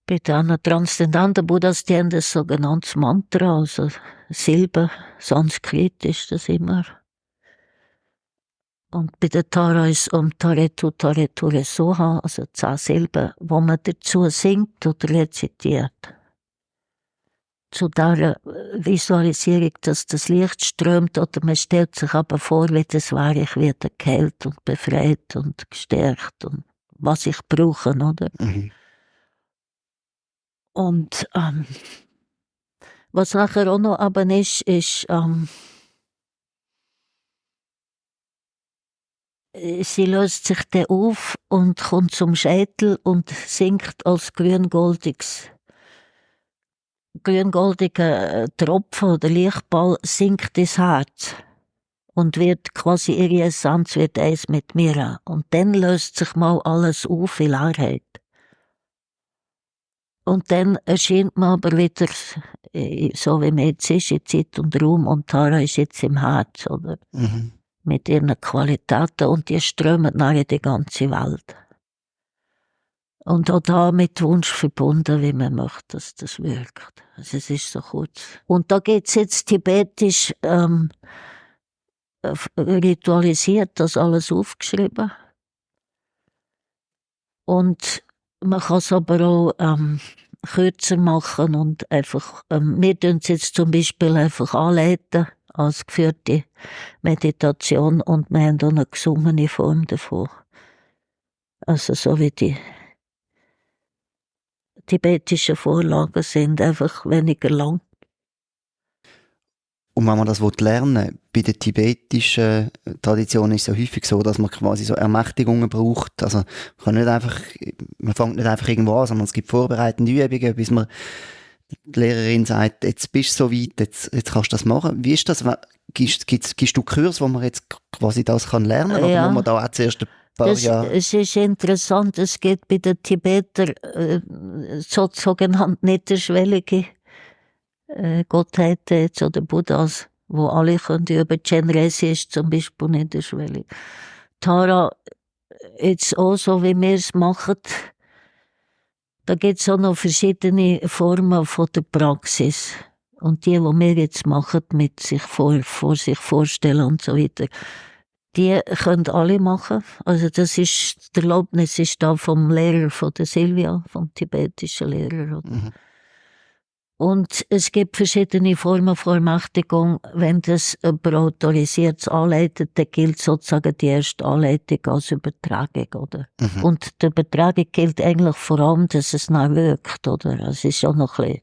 bei diesen transzendenten Buddhas, die haben das sogenanntes Mantra, also Silbe, Sanskrit ist das immer. Und bei der Tara ist Taretu Resoha, also 10 Silben, wo man dazu singt oder rezitiert. Zu dieser Visualisierung, dass das Licht strömt, oder man stellt sich aber vor, wie das wäre, ich werde geheilt und befreit und gestärkt und was ich brauche, oder? Und was nachher auch noch aber ist, sie löst sich dann auf und kommt zum Scheitel und sinkt als grün-goldiger Tropfen oder Lichtball sinkt ins Herz und wird quasi ihre Essenz wird eins mit mir. Und dann löst sich mal alles auf in Leerheit. Und dann erscheint man aber wieder, so wie man jetzt ist, in Zeit und Raum, und Tara ist jetzt im Herz, oder? Mit ihren Qualitäten, und die strömen nach in die ganze Welt. Und auch da mit Wunsch verbunden, wie man möchte, dass das wirkt. Also es ist so kurz. Und da geht's jetzt tibetisch ritualisiert, das alles aufgeschrieben. Und man kann es aber auch kürzer machen und einfach, wir tun es jetzt zum Beispiel einfach anleiten als geführte Meditation, und wir haben auch eine gesungene Form davon. Also so wie die tibetischen Vorlagen sind, einfach weniger lang. Und wenn man das lernen will, bei der tibetischen Tradition ist es ja häufig so, dass man quasi so Ermächtigungen braucht. Also man fängt nicht einfach irgendwo an, sondern es gibt vorbereitende Übungen, bis man die Lehrerin sagt, jetzt bist du so weit, jetzt kannst du das machen. Wie ist das? Gibst du Kurs, wo man jetzt quasi das kann lernen kann? Oder muss man da auch zuerst es ist interessant, es geht bei den Tibetern sogenannt niederschwellige Gottheiten jetzt, oder Buddhas, wo alle können über Chenrezig ist zum Beispiel niederschwellig. Tara, jetzt auch so wie wir es machen, da gibt es auch noch verschiedene Formen von der Praxis. Und die wir jetzt machen, mit sich vor sich vorstellen und so weiter, die können alle machen. Also das ist, die Erlaubnis ist da vom Lehrer, von der Silvia, vom tibetischen Lehrer. Und es gibt verschiedene Formen von Ermächtigung. Wenn das jemand Autorisiertes anleitet, dann gilt sozusagen die erste Anleitung als Übertragung, oder? Und die Übertragung gilt eigentlich vor allem, dass es noch wirkt, oder? Es ist auch noch ein bisschen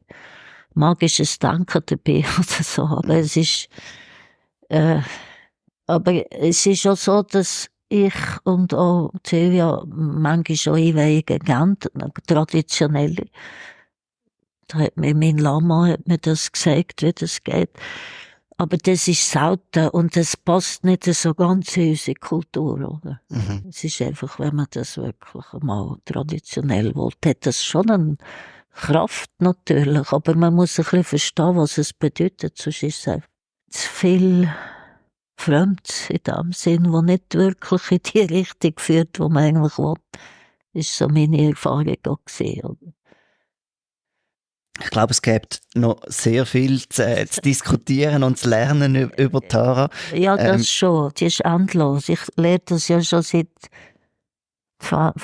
magisches Denken dabei, oder so. Aber es ist auch so, dass ich und auch Silvia manchmal schon Einweihungen geben, traditionelle. Da hat mir mein Lama das gesagt, wie das geht. Aber das ist selten und das passt nicht so ganz in unsere Kultur, oder? Es ist einfach, wenn man das wirklich mal traditionell will, hat das schon eine Kraft natürlich, aber man muss ein bisschen verstehen, was es bedeutet, sonst ist es einfach zu viel Fremdes in dem Sinn, wo nicht wirklich in die Richtung führt, wo man eigentlich will. Das ist so meine Erfahrung auch gewesen, oder? Ich glaube, es gibt noch sehr viel zu diskutieren und zu lernen über Tara. Ja, das schon. Die ist endlos. Ich lerne das ja schon seit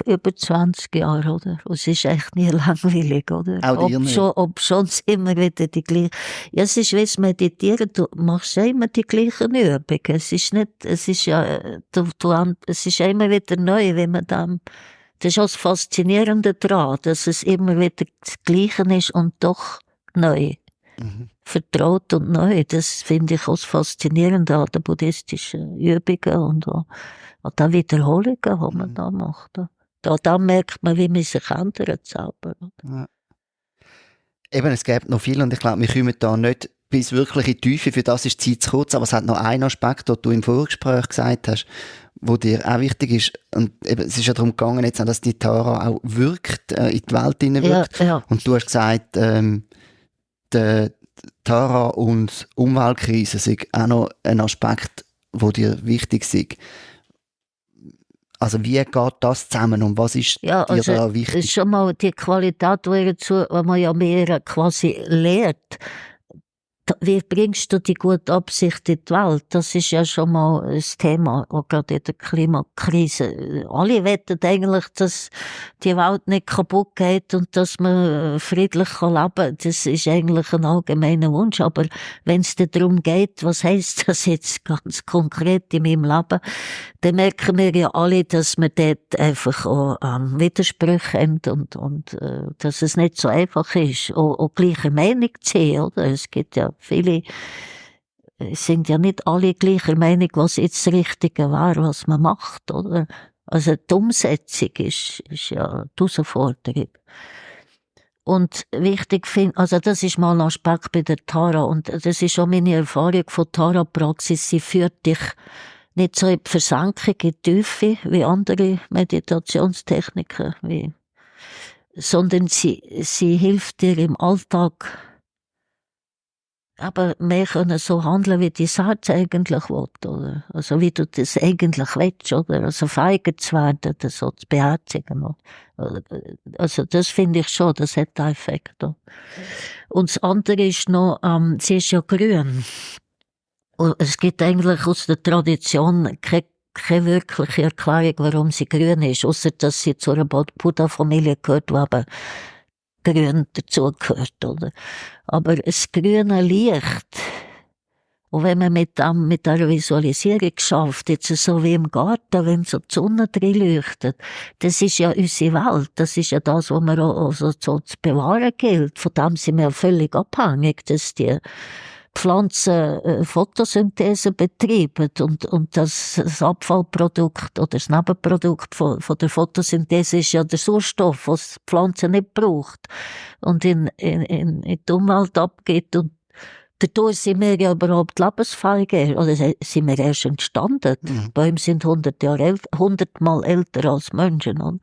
über 20 Jahren, oder? Und es ist echt nie langweilig, oder? Auch dir nicht? Ob schon immer wieder die gleichen. Ja, es ist wie das Meditieren. Du machst ja immer die gleichen Übungen. Es ist nicht, es ist ja, es ist ja immer wieder neu, wenn man dann. Das ist auch das Faszinierende daran, dass es immer wieder das Gleiche ist und doch neu. Vertraut und neu. Das finde ich auch das Faszinierende an den buddhistischen Übungen und an den Wiederholungen, die man da macht. Da merkt man, wie man sich ändert selber. Ja. Eben, es gibt noch viel und ich glaube, wir kommen da nicht bis wirklich in die Tiefe, für das ist die Zeit zu kurz, aber es hat noch einen Aspekt, den du im Vorgespräch gesagt hast, wo dir auch wichtig ist, und eben, es ist ja darum gegangen, jetzt, dass die Tara auch wirkt, in die Welt hineinwirkt. Ja. Und du hast gesagt, die Tara und Umweltkrise sind auch noch ein Aspekt, der dir wichtig ist. Also wie geht das zusammen und was ist dir da wichtig? Das ist schon mal die Qualität, die man ja mehr quasi lehrt. Wie bringst du die gute Absicht in die Welt? Das ist ja schon mal ein Thema, auch gerade in der Klimakrise. Alle wetten eigentlich, dass die Welt nicht kaputt geht und dass man friedlich leben kann. Das ist eigentlich ein allgemeiner Wunsch. Aber wenn es darum geht, was heisst das jetzt ganz konkret in meinem Leben, dann merken wir ja alle, dass wir dort einfach auch Widersprüche haben und dass es nicht so einfach ist, auch gleiche Meinung zu sein, oder? Es gibt ja viele, es sind ja nicht alle gleicher Meinung, was jetzt das Richtige wäre, was man macht, oder? Also die Umsetzung ist ja die Herausforderung. Und wichtig finde, also das ist mal ein Aspekt bei der Tara und das ist auch meine Erfahrung von Tara-Praxis, sie führt dich nicht so in die Versenkung, in die Tiefe, wie andere Meditationstechniken, sondern sie hilft dir im Alltag, aber mehr können so handeln, wie dein Herz eigentlich will, oder? Also wie du das eigentlich willst, oder? Also feiger zu werden, das so zu beherzigen. Also das finde ich schon, das hat einen Effekt. Und das andere ist noch, sie ist ja grün. Und es gibt eigentlich aus der Tradition keine wirkliche Erklärung, warum sie grün ist, außer dass sie zu einer Buddha-Familie gehört, die eben grün dazugehört, oder? Aber das grüne Licht, und wenn man mit einer Visualisierung schafft, jetzt so wie im Garten, wenn so die Sonne drin leuchtet, das ist ja unsere Welt, das ist ja das, was wir auch so zu bewahren gilt. Von dem sind wir völlig abhängig, dass die Pflanzen Photosynthese betreiben und das Abfallprodukt oder das Nebenprodukt von der Photosynthese ist ja der Sauerstoff, was die Pflanze nicht braucht und in die Umwelt abgeht und dadurch sind wir ja überhaupt lebensfähiger, oder sind wir erst entstanden. Bäume sind 100-mal älter als Menschen. Und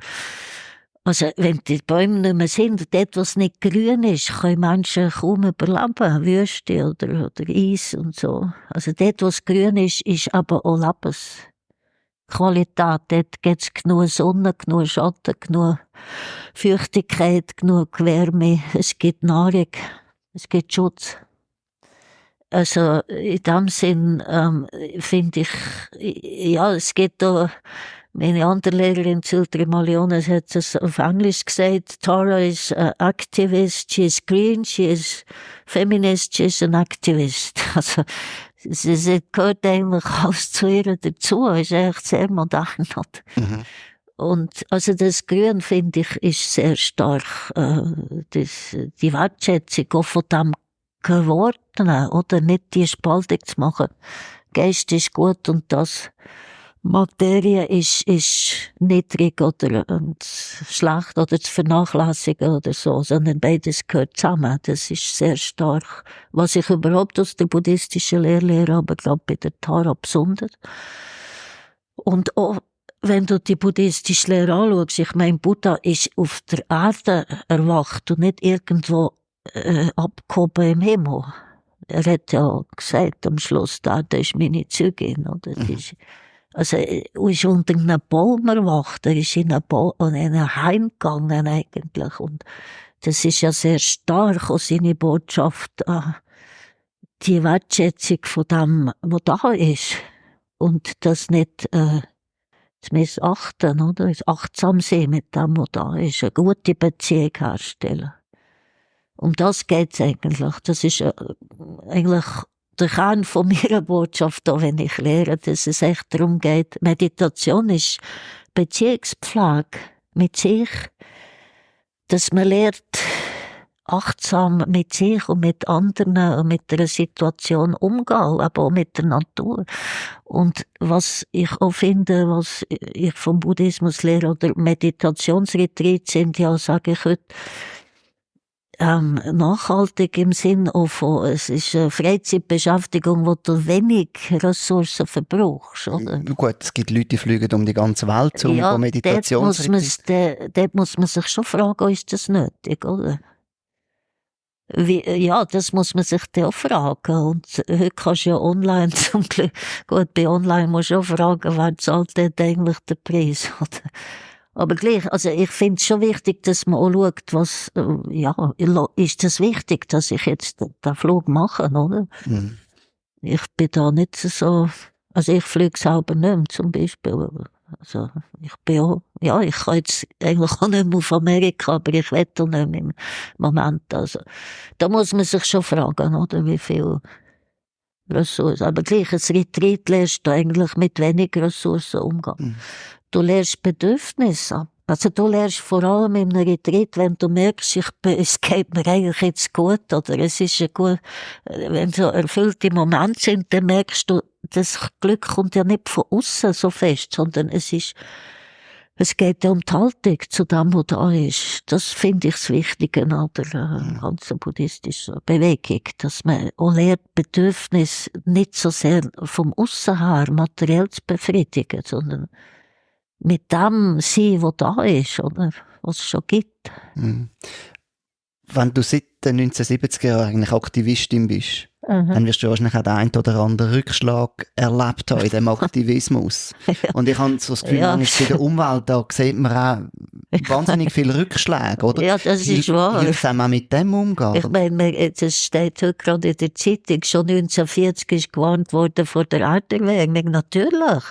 also, wenn die Bäume nicht mehr sind, dort, was nicht grün ist, können Menschen kaum überleben. Wüste oder Eis und so. Also dort, was grün ist aber auch Lebensqualität. Dort gibt es genug Sonne, genug Schatten, genug Feuchtigkeit, genug Wärme. Es gibt Nahrung, es gibt Schutz. Also in dem Sinn finde ich, ja, es gibt da Meine andere Lehrerin, Zildri Maliones, hat es auf Englisch gesagt, Tara is an activist, she is green, she is feminist, she is an activist. Also, sie gehört eigentlich alles zu ihr dazu, ist echt sehr modern. Mhm. Und also das Grün, finde ich, ist sehr stark. Die Wertschätzung auch von dem Gewordenen, oder nicht die Spaltung zu machen. Geist ist gut und das Materie ist niedrig oder schlecht oder zu vernachlässigen oder so, sondern beides gehört zusammen. Das ist sehr stark. Was ich überhaupt aus der buddhistischen Lehre lehre, aber glaube bei der Tara besonders. Und auch, wenn du die buddhistische Lehre anschaust, ich meine, Buddha ist auf der Erde erwacht und nicht irgendwo abgehoben im Himmel. Er hat ja gesagt am Schluss, die Erde ist meine Zeugin. Oder? Also, er ist unter einem Baum erwacht, er ist in ein Heim gegangen eigentlich. Und das ist ja sehr stark, auch seine Botschaft, die Wertschätzung von dem, was da ist. Und das nicht zu missachten, oder? Achtsam sein mit dem, was da ist, eine gute Beziehung herstellen. Um das geht's eigentlich. Das ist eigentlich der Kern von meiner Botschaft, auch wenn ich lehre, dass es echt darum geht. Meditation ist Beziehungspflege mit sich, dass man lernt, achtsam mit sich und mit anderen und mit der Situation umgehen, aber auch mit der Natur. Und was ich auch finde, was ich vom Buddhismus lehre, oder Meditationsretreats sind ja, sage ich heute, nachhaltig im Sinn auch von, es ist eine Freizeitbeschäftigung, wo du wenig Ressourcen verbrauchst, oder? Gut, es gibt Leute, die fliegen um die ganze Welt, um Ja, Meditationsretreat. dort muss man sich schon fragen, ist das nötig, oder? Ja, das muss man sich dann auch fragen. Und heute kannst du ja online zum Glück, gut, bei online musst du auch fragen, wer zahlt dort eigentlich den Preis, oder? Aber gleich, also ich finde es schon wichtig, dass man auch schaut, was, ist das wichtig, dass ich jetzt den Flug mache, oder? Mhm. Ich bin da nicht so, also ich fliege selber nicht mehr, zum Beispiel. Also ich bin auch, ja, ich kann jetzt eigentlich auch nicht mehr auf Amerika, aber ich will auch nicht mehr im Moment. Also da muss man sich schon fragen, oder, wie viel Ressourcen. Aber gleich, ein Retreat lernst du eigentlich mit weniger Ressourcen umgehen. Mhm. Du lernst Bedürfnisse ab. Also du lernst vor allem in einem Retreat, wenn du merkst, es geht mir eigentlich jetzt gut, oder es ist gut, wenn so erfüllte Momente sind, dann merkst du, das Glück kommt ja nicht von außen so fest, sondern es geht ja um die Haltung zu dem, was da ist. Das finde ich das Wichtige an der ganzen buddhistischen Bewegung, dass man auch lernt, Bedürfnisse nicht so sehr vom Aussen her materiell zu befriedigen, sondern mit dem sein, was da ist, oder? Was es schon gibt. Mhm. Wenn du seit den 1970er Jahren eigentlich Aktivistin bist, dann wirst du wahrscheinlich auch den einen oder anderen Rückschlag erlebt haben in diesem Aktivismus. Ja. Und ich habe so das Gefühl, manchmal bei der Umwelt, da sieht man auch wahnsinnig viele Rückschläge, oder? Ja, das ist wahr. Hilft es einem auch mit dem umgehen? Ich meine, das steht heute gerade in der Zeitung, schon 1940 ist gewarnt worden vor der Erderwärmung. Natürlich.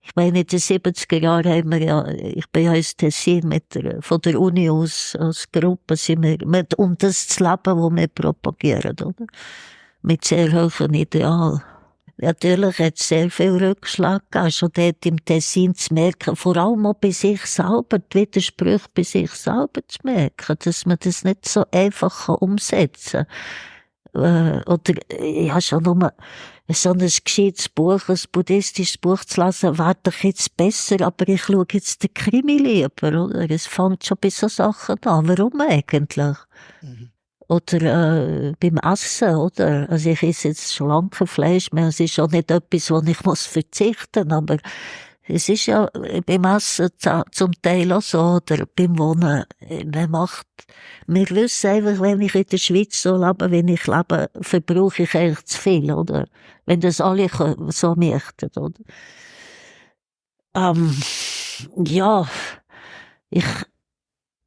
Ich meine, in den 70er Jahren haben wir ja, ich bin ja ins Tessin von der Uni aus, als Gruppe sind wir, um das zu leben, was wir propagieren, oder? Mit sehr hohen Idealen. Natürlich hat es sehr viel Rückschlag gegeben, schon dort im Tessin zu merken, vor allem auch bei sich selber, die Widersprüche bei sich selber zu merken, dass man das nicht so einfach umsetzen kann. Oder, ich habe schon nur so ein gescheites Buch, ein buddhistisches Buch zu lesen, wäre doch jetzt besser, aber ich schaue jetzt den Krimi lieber, oder? Es fängt schon bei so Sachen an. Warum eigentlich? Mhm. Oder beim Essen, oder? Also ich esse jetzt schon lange kein Fleisch mehr, es ist auch nicht etwas, wo ich muss verzichten, aber es ist ja beim Essen zum Teil auch so, oder beim Wohnen, wir wissen einfach, wenn ich in der Schweiz so lebe, wie ich lebe, verbrauche ich eigentlich zu viel, oder? Wenn das alle so möchten, oder? Ja,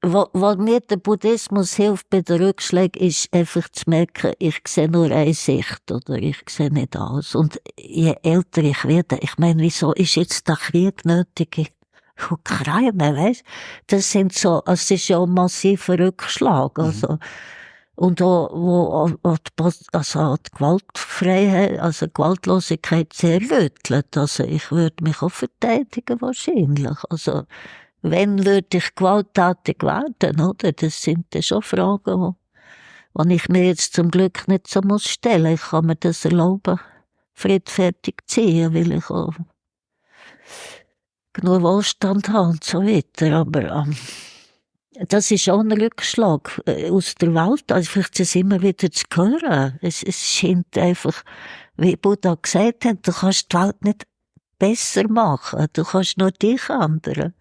was mir der Buddhismus hilft bei den Rückschlägen, ist einfach zu merken, ich sehe nur eine Sicht, oder ich sehe nicht alles. Und je älter ich werde, ich meine, wieso ist jetzt der Krieg nötig Ukraine, weißt? Das sind so, es ist ja ein massiver Rückschlag, also. Und auch, also die Gewaltfreiheit, also Gewaltlosigkeit sehr rüttelt. Also ich würde mich auch verteidigen wahrscheinlich. Also wenn würde ich gewalttätig werden, oder? Das sind dann schon Fragen, die ich mir jetzt zum Glück nicht so muss stellen. Ich kann mir das erlauben, friedfertig zu ziehen, weil ich auch genug Wohlstand habe und so weiter. Aber das ist auch ein Rückschlag aus der Welt, also vielleicht das immer wieder zu hören. Es scheint einfach, wie Buddha gesagt hat, du kannst die Welt nicht besser machen, du kannst nur dich ändern.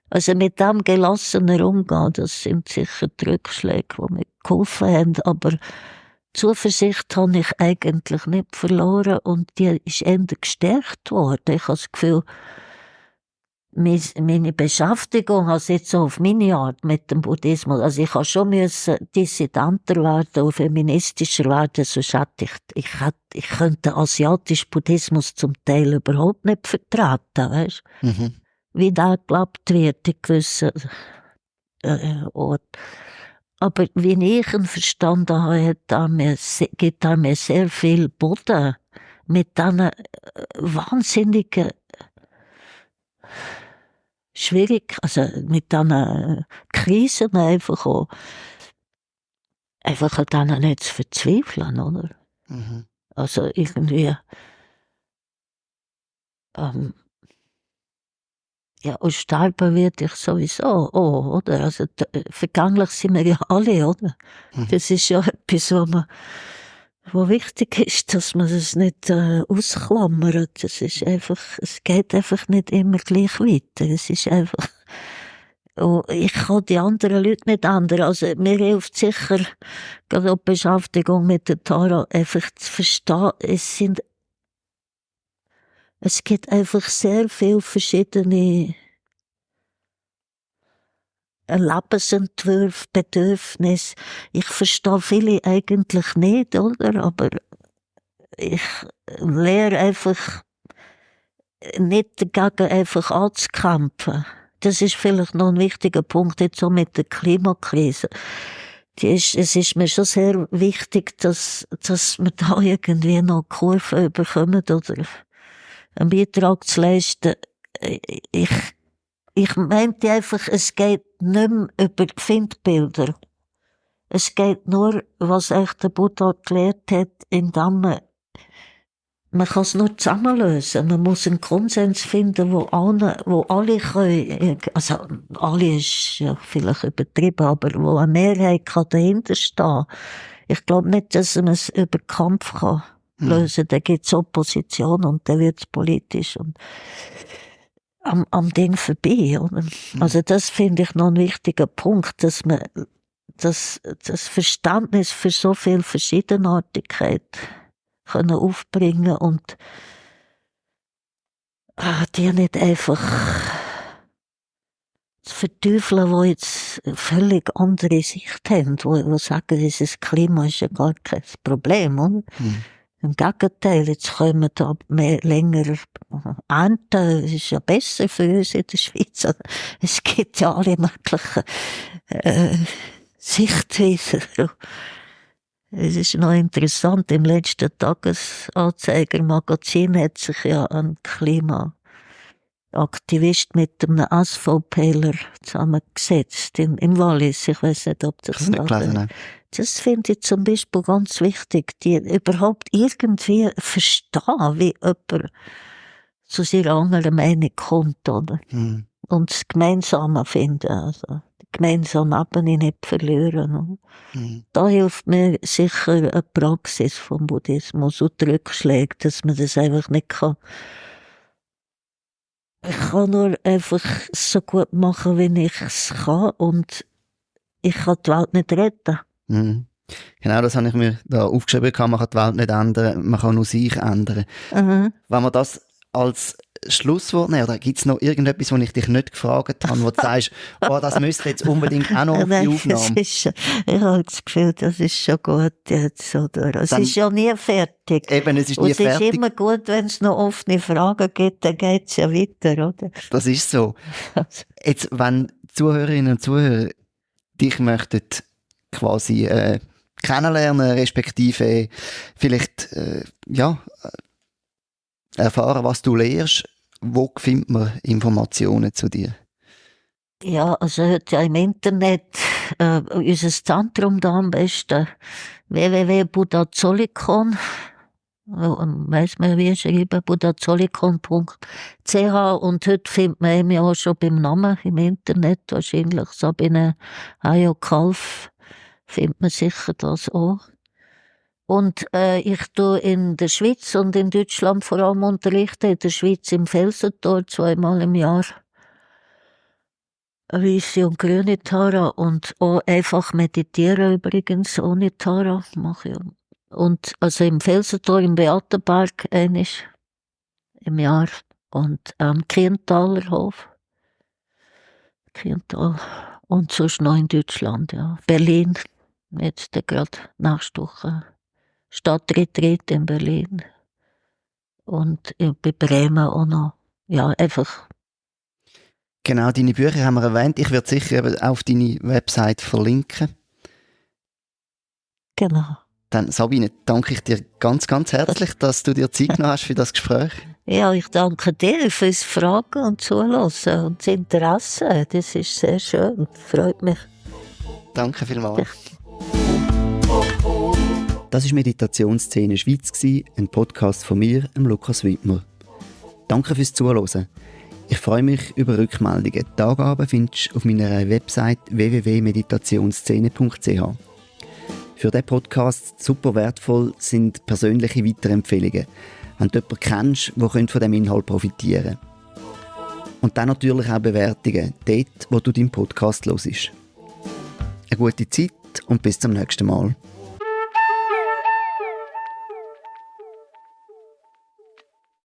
Also mit dem gelassener umgehen, das sind sicher die Rückschläge, die mir geholfen haben, aber Zuversicht habe ich eigentlich nicht verloren und die ist eher gestärkt worden. Ich habe das Gefühl, meine Beschäftigung, also jetzt so auf meine Art mit dem Buddhismus, also ich habe schon dissidenter werden und feministischer werden, sonst hätte ich könnte asiatischen Buddhismus zum Teil überhaupt nicht vertreten, weißt? Wie der gelebt wird in gewissen Orten. Aber wie ich ihn verstanden habe, gibt er mir sehr viel Boden mit diesen wahnsinnigen also mit diesen Krisen einfach auch, einfach an denen nicht zu verzweifeln, oder? Also irgendwie, ja, und sterben werde ich sowieso auch, oder? Also vergänglich sind wir ja alle, oder? Das ist ja etwas, wo wichtig ist, dass man es nicht ausklammert. Das ist einfach, es geht einfach nicht immer gleich weiter. Es ist einfach, ich kann die anderen Leute nicht ändern. Also mir hilft sicher, gerade auch die Beschäftigung mit der Tara, einfach zu verstehen, es gibt einfach sehr viele verschiedene Lebensentwürfe, Bedürfnisse. Ich verstehe viele eigentlich nicht, oder? Aber ich lehre einfach nicht dagegen einfach anzukämpfen. Das ist vielleicht noch ein wichtiger Punkt jetzt so mit der Klimakrise. Es ist mir schon sehr wichtig, dass wir da irgendwie noch Kurve bekommen oder einen Beitrag zu leisten. Ich meinte einfach, es geht nicht mehr über Findbilder. Es geht nur, was echt der Buddha gelehrt hat, indem man kann es nur zusammenlösen. Man muss einen Konsens finden, wo alle können, also alle ist ja vielleicht übertrieben, aber wo eine Mehrheit kann dahinter stehen. Ich glaube nicht, dass man es über Kampf kann lösen. Da gibt es Opposition und dann wird es politisch und am Ding vorbei. Oder? Also das finde ich noch ein wichtiger Punkt, dass man das Verständnis für so viel Verschiedenartigkeit können aufbringen und die nicht einfach zu verteufeln, die jetzt eine völlig andere Sicht haben, die sagen, dieses Klima ist ja gar kein Problem. Oder? Im Gegenteil, jetzt können wir da länger ernten, das ist ja besser für uns in der Schweiz. Also, es gibt ja alle möglichen Sichtweisen. Es ist noch interessant, im letzten Tagesanzeiger-Magazin hat sich ja ein Klimaaktivist mit einem SVPler zusammengesetzt, im Wallis. Ich weiss nicht, ob das das finde ich zum Beispiel ganz wichtig, die überhaupt irgendwie verstehen, wie jemand zu seiner anderen Meinung kommt, oder? Und das Gemeinsame finden, also die gemeinsame Ebene nicht verlieren. Da hilft mir sicher eine Praxis vom Buddhismus und die Rückschläge, dass man das einfach nicht kann. Ich kann nur einfach so gut machen, wie ich es kann und ich kann die Welt nicht retten. Genau, das habe ich mir da aufgeschrieben. Man kann die Welt nicht ändern, man kann nur sich ändern. Wenn man das als Schlusswort nehmen? Oder gibt es noch irgendetwas, was ich dich nicht gefragt habe, wo du sagst, oh, das müsste jetzt unbedingt auch noch auf die Aufnahme? Ich habe das Gefühl, das ist schon gut jetzt. Oder? Es ist ja nie fertig. Eben, es ist nie fertig. Es ist immer gut, wenn es noch offene Fragen gibt, dann geht es ja weiter, oder? Das ist so. Jetzt, wenn Zuhörerinnen und Zuhörer dich möchten quasi kennenlernen, respektive vielleicht erfahren, was du lehrst, wo findet man Informationen zu dir? Ja, also heute ja im Internet unser Zentrum da am besten www.budazolikon, weiss man wie schreiben, budazolikon.ch, und heute findet man mich auch schon beim Namen im Internet wahrscheinlich, Sabine Hayo-Kalf, findet man sicher das auch. Und ich tue in der Schweiz und in Deutschland vor allem unterrichten, in der Schweiz im Felsentor 2-mal im Jahr. Weisse und grüne Tara und auch einfach meditieren übrigens, ohne Tara mache ich. Und also im Felsentor, im Beatenberg einmal im Jahr und am Kientaler Hof. Kiental. Und sonst noch in Deutschland, ja. Berlin, jetzt gerade nächste Woche. Stadtretreat in Berlin. Und bei Bremen auch noch. Ja, einfach. Genau, deine Bücher haben wir erwähnt. Ich werde sicher eben auf deine Website verlinken. Genau. Dann, Sabine, danke ich dir ganz, ganz herzlich, dass du dir Zeit genommen hast für das Gespräch. Ja, ich danke dir fürs Fragen und Zuhören und das Interesse. Das ist sehr schön. Freut mich. Danke vielmals. Das war Meditationsszene Schweiz, ein Podcast von mir, Lukas Wittmer. Danke fürs Zuhören. Ich freue mich über Rückmeldungen. Die Angaben findest du auf meiner Website www.meditationsszene.ch. Für diesen Podcast super wertvoll sind persönliche Weiterempfehlungen. Wenn du jemanden kennst, der von diesem Inhalt profitieren könnte. Und dann natürlich auch Bewertungen, dort, wo du deinen Podcast hörst. Eine gute Zeit und bis zum nächsten Mal.